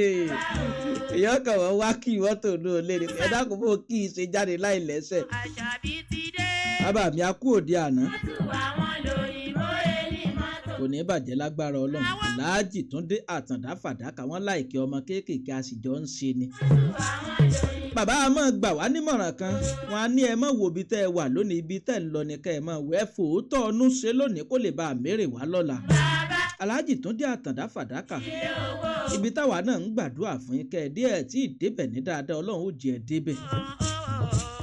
Èèyàn kàn wọ́n wá kí mọ́tò ní olè ní ẹ dákun bó kí i ṣe jáde láì lẹ́sẹ̀. Àṣàbí ti dé. Bàbá mi, a kú òde àná. Tù àwọn lòyìnbó ẹni mọ́tò. Kò ní bàjẹ́ lágbára Ọlọ́run. Láàjì Túndé Àtàndá fàdákà, wọn láìkí ọmọ kéékèèké, a sì jọ ń ṣe ni. Tù àwọn lòyìnbó. Bàbá a máa gbà wá nímọ̀ràn kan, wọn á ní ẹ mọ̀ wo ibi tẹ́ ẹ wà lónìí, ibi tẹ́ ẹ ń lọ ní kẹ́ ẹ mọ̀ wẹ́ ẹ fòótọ́ ọnú ṣe lónìí kó lè bá a mérè wá lọ́la. Bàbá Aláàjì Túndé Àtàndá fàdákà, ilé owó. Ibi táwa náà ń gbàdúrà fún yín kẹ́ ẹ díẹ̀ tí ì débẹ̀ ní dáadáa, Ọlọ́run ó jẹ́ ẹ débẹ̀.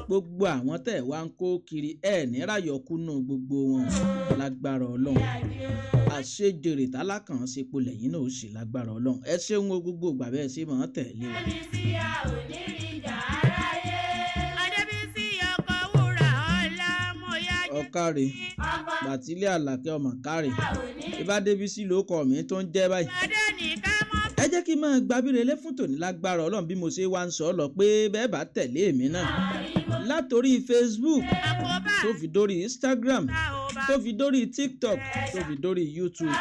Gbogbo àwọn tẹ́ ẹ wá ń kó kiri, ẹ ní ráyọkúnú gbogbo wọn lágbára Ọlọ́run. Àṣejèrè tálákàn ṣepo lẹ́yìn náà ó sì lágbára Ọlọ́run. Ẹ ṣeun o, gbogbo ìgbà bẹ́ẹ̀ ṣe máa ń tẹ̀lé wa. Adébísí, a ò ní rí ìjà aráyé. Adébísí ọkọ̀ wúrà ọ̀la mo yá jẹ́. Ọ̀kàrẹ̀ Ọkọ̀ bàtílẹ̀ àlàkẹ́ ọmọ kárẹ̀ a ò ní. Ibà Débísí ló kọ mi tó ń jẹ́ báyìí. Adé nìkan mọ́. Ẹ jẹ́ kí n máa gbàbíre lé fún tòní lágbára Ọlọ́run. Bí mo ṣe wá ń sọ ọ́ lọ pé bẹ́ẹ̀ bá tẹ̀lé èmi náà látòrí Facebook Àkóbá tó fi dórí Instagram, a ò bá. tó fi dórí TikTok, tó fi dórí YouTube,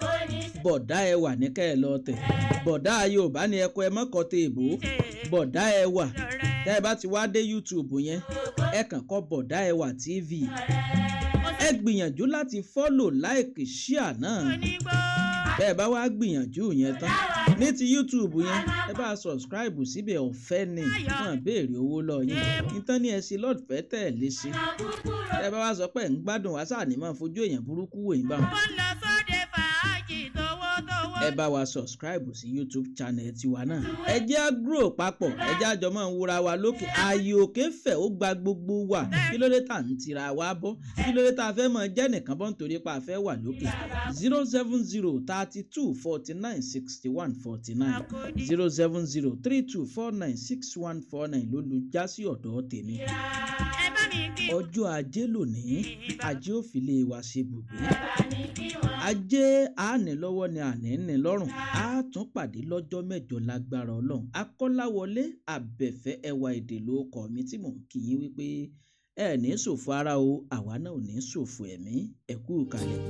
Kò ní Bọ̀dá Ẹwà ní kẹ́ ẹ lọ tẹ̀. Bọ̀dá Yorùbá ní ẹkọ ẹ mọ́kọ tẹ èbó. Bọ̀dá Ẹwà, tẹ́ ẹ bá ti wá dé YouTube yẹn, ẹ kàn kọ Bọ̀dá Ẹwà TV. Ẹ gbìyànjú láti follow, like, share náà. Onígbó. Bẹ́ẹ̀ bá wá gbìyànjú yẹn tán ní ti YouTube yẹn, ẹ bá subscribe síbẹ̀. Ọ̀fẹ́ ni, wọ́n béèrè owó lọ yín ìtàn ní ẹ ṣe lọ́ọ̀fẹ́ tẹ̀ lé ṣe. Ẹ bá wá sọ pé ẹ̀ ń gbádùn wá sáà ní máa fojú èèyàn burúkú wò yín báwọn. Ó ń lọ sóde fàájì tówótówó. Ẹ bá wa subscribe sí YouTube channel tiwa náà. Ẹ jẹ́ á grow papọ̀, ẹ jẹ́ àjọ máa ń wúra wa lókè. Ààyè òkè fẹ̀, ó gba gbogbo wa. Kí ló dé tá à ń tira wa bọ́? Kí ló dé tá a fẹ́ máa jẹ́ nìkan bọ́ nítorí pé a fẹ́ wà lókè? 07032496149, 07032496149 ló lu já sí ọ̀dọ̀ tèmi. Ẹ bá mi kí. Ọjọ́ ajé lónìí, ajé ò fi lè wa ṣe bùgbé. Bá mi kí wọn. Ajé àní lọ́wọ́ ni àní ní lọ́rùn. Á tún pàdé lọ́jọ́ mẹ́jọ lágbára Ọlọ́run. Akọ́láwọlé Àbẹ̀fẹ́ Ẹwà Èdè ló kọ́ mi tí mò ń kí yín wípé ẹ ní ṣòfò ara o, àwa náà ò ní ṣòfò ẹ̀mí. Ẹ kú ìkàlẹ̀.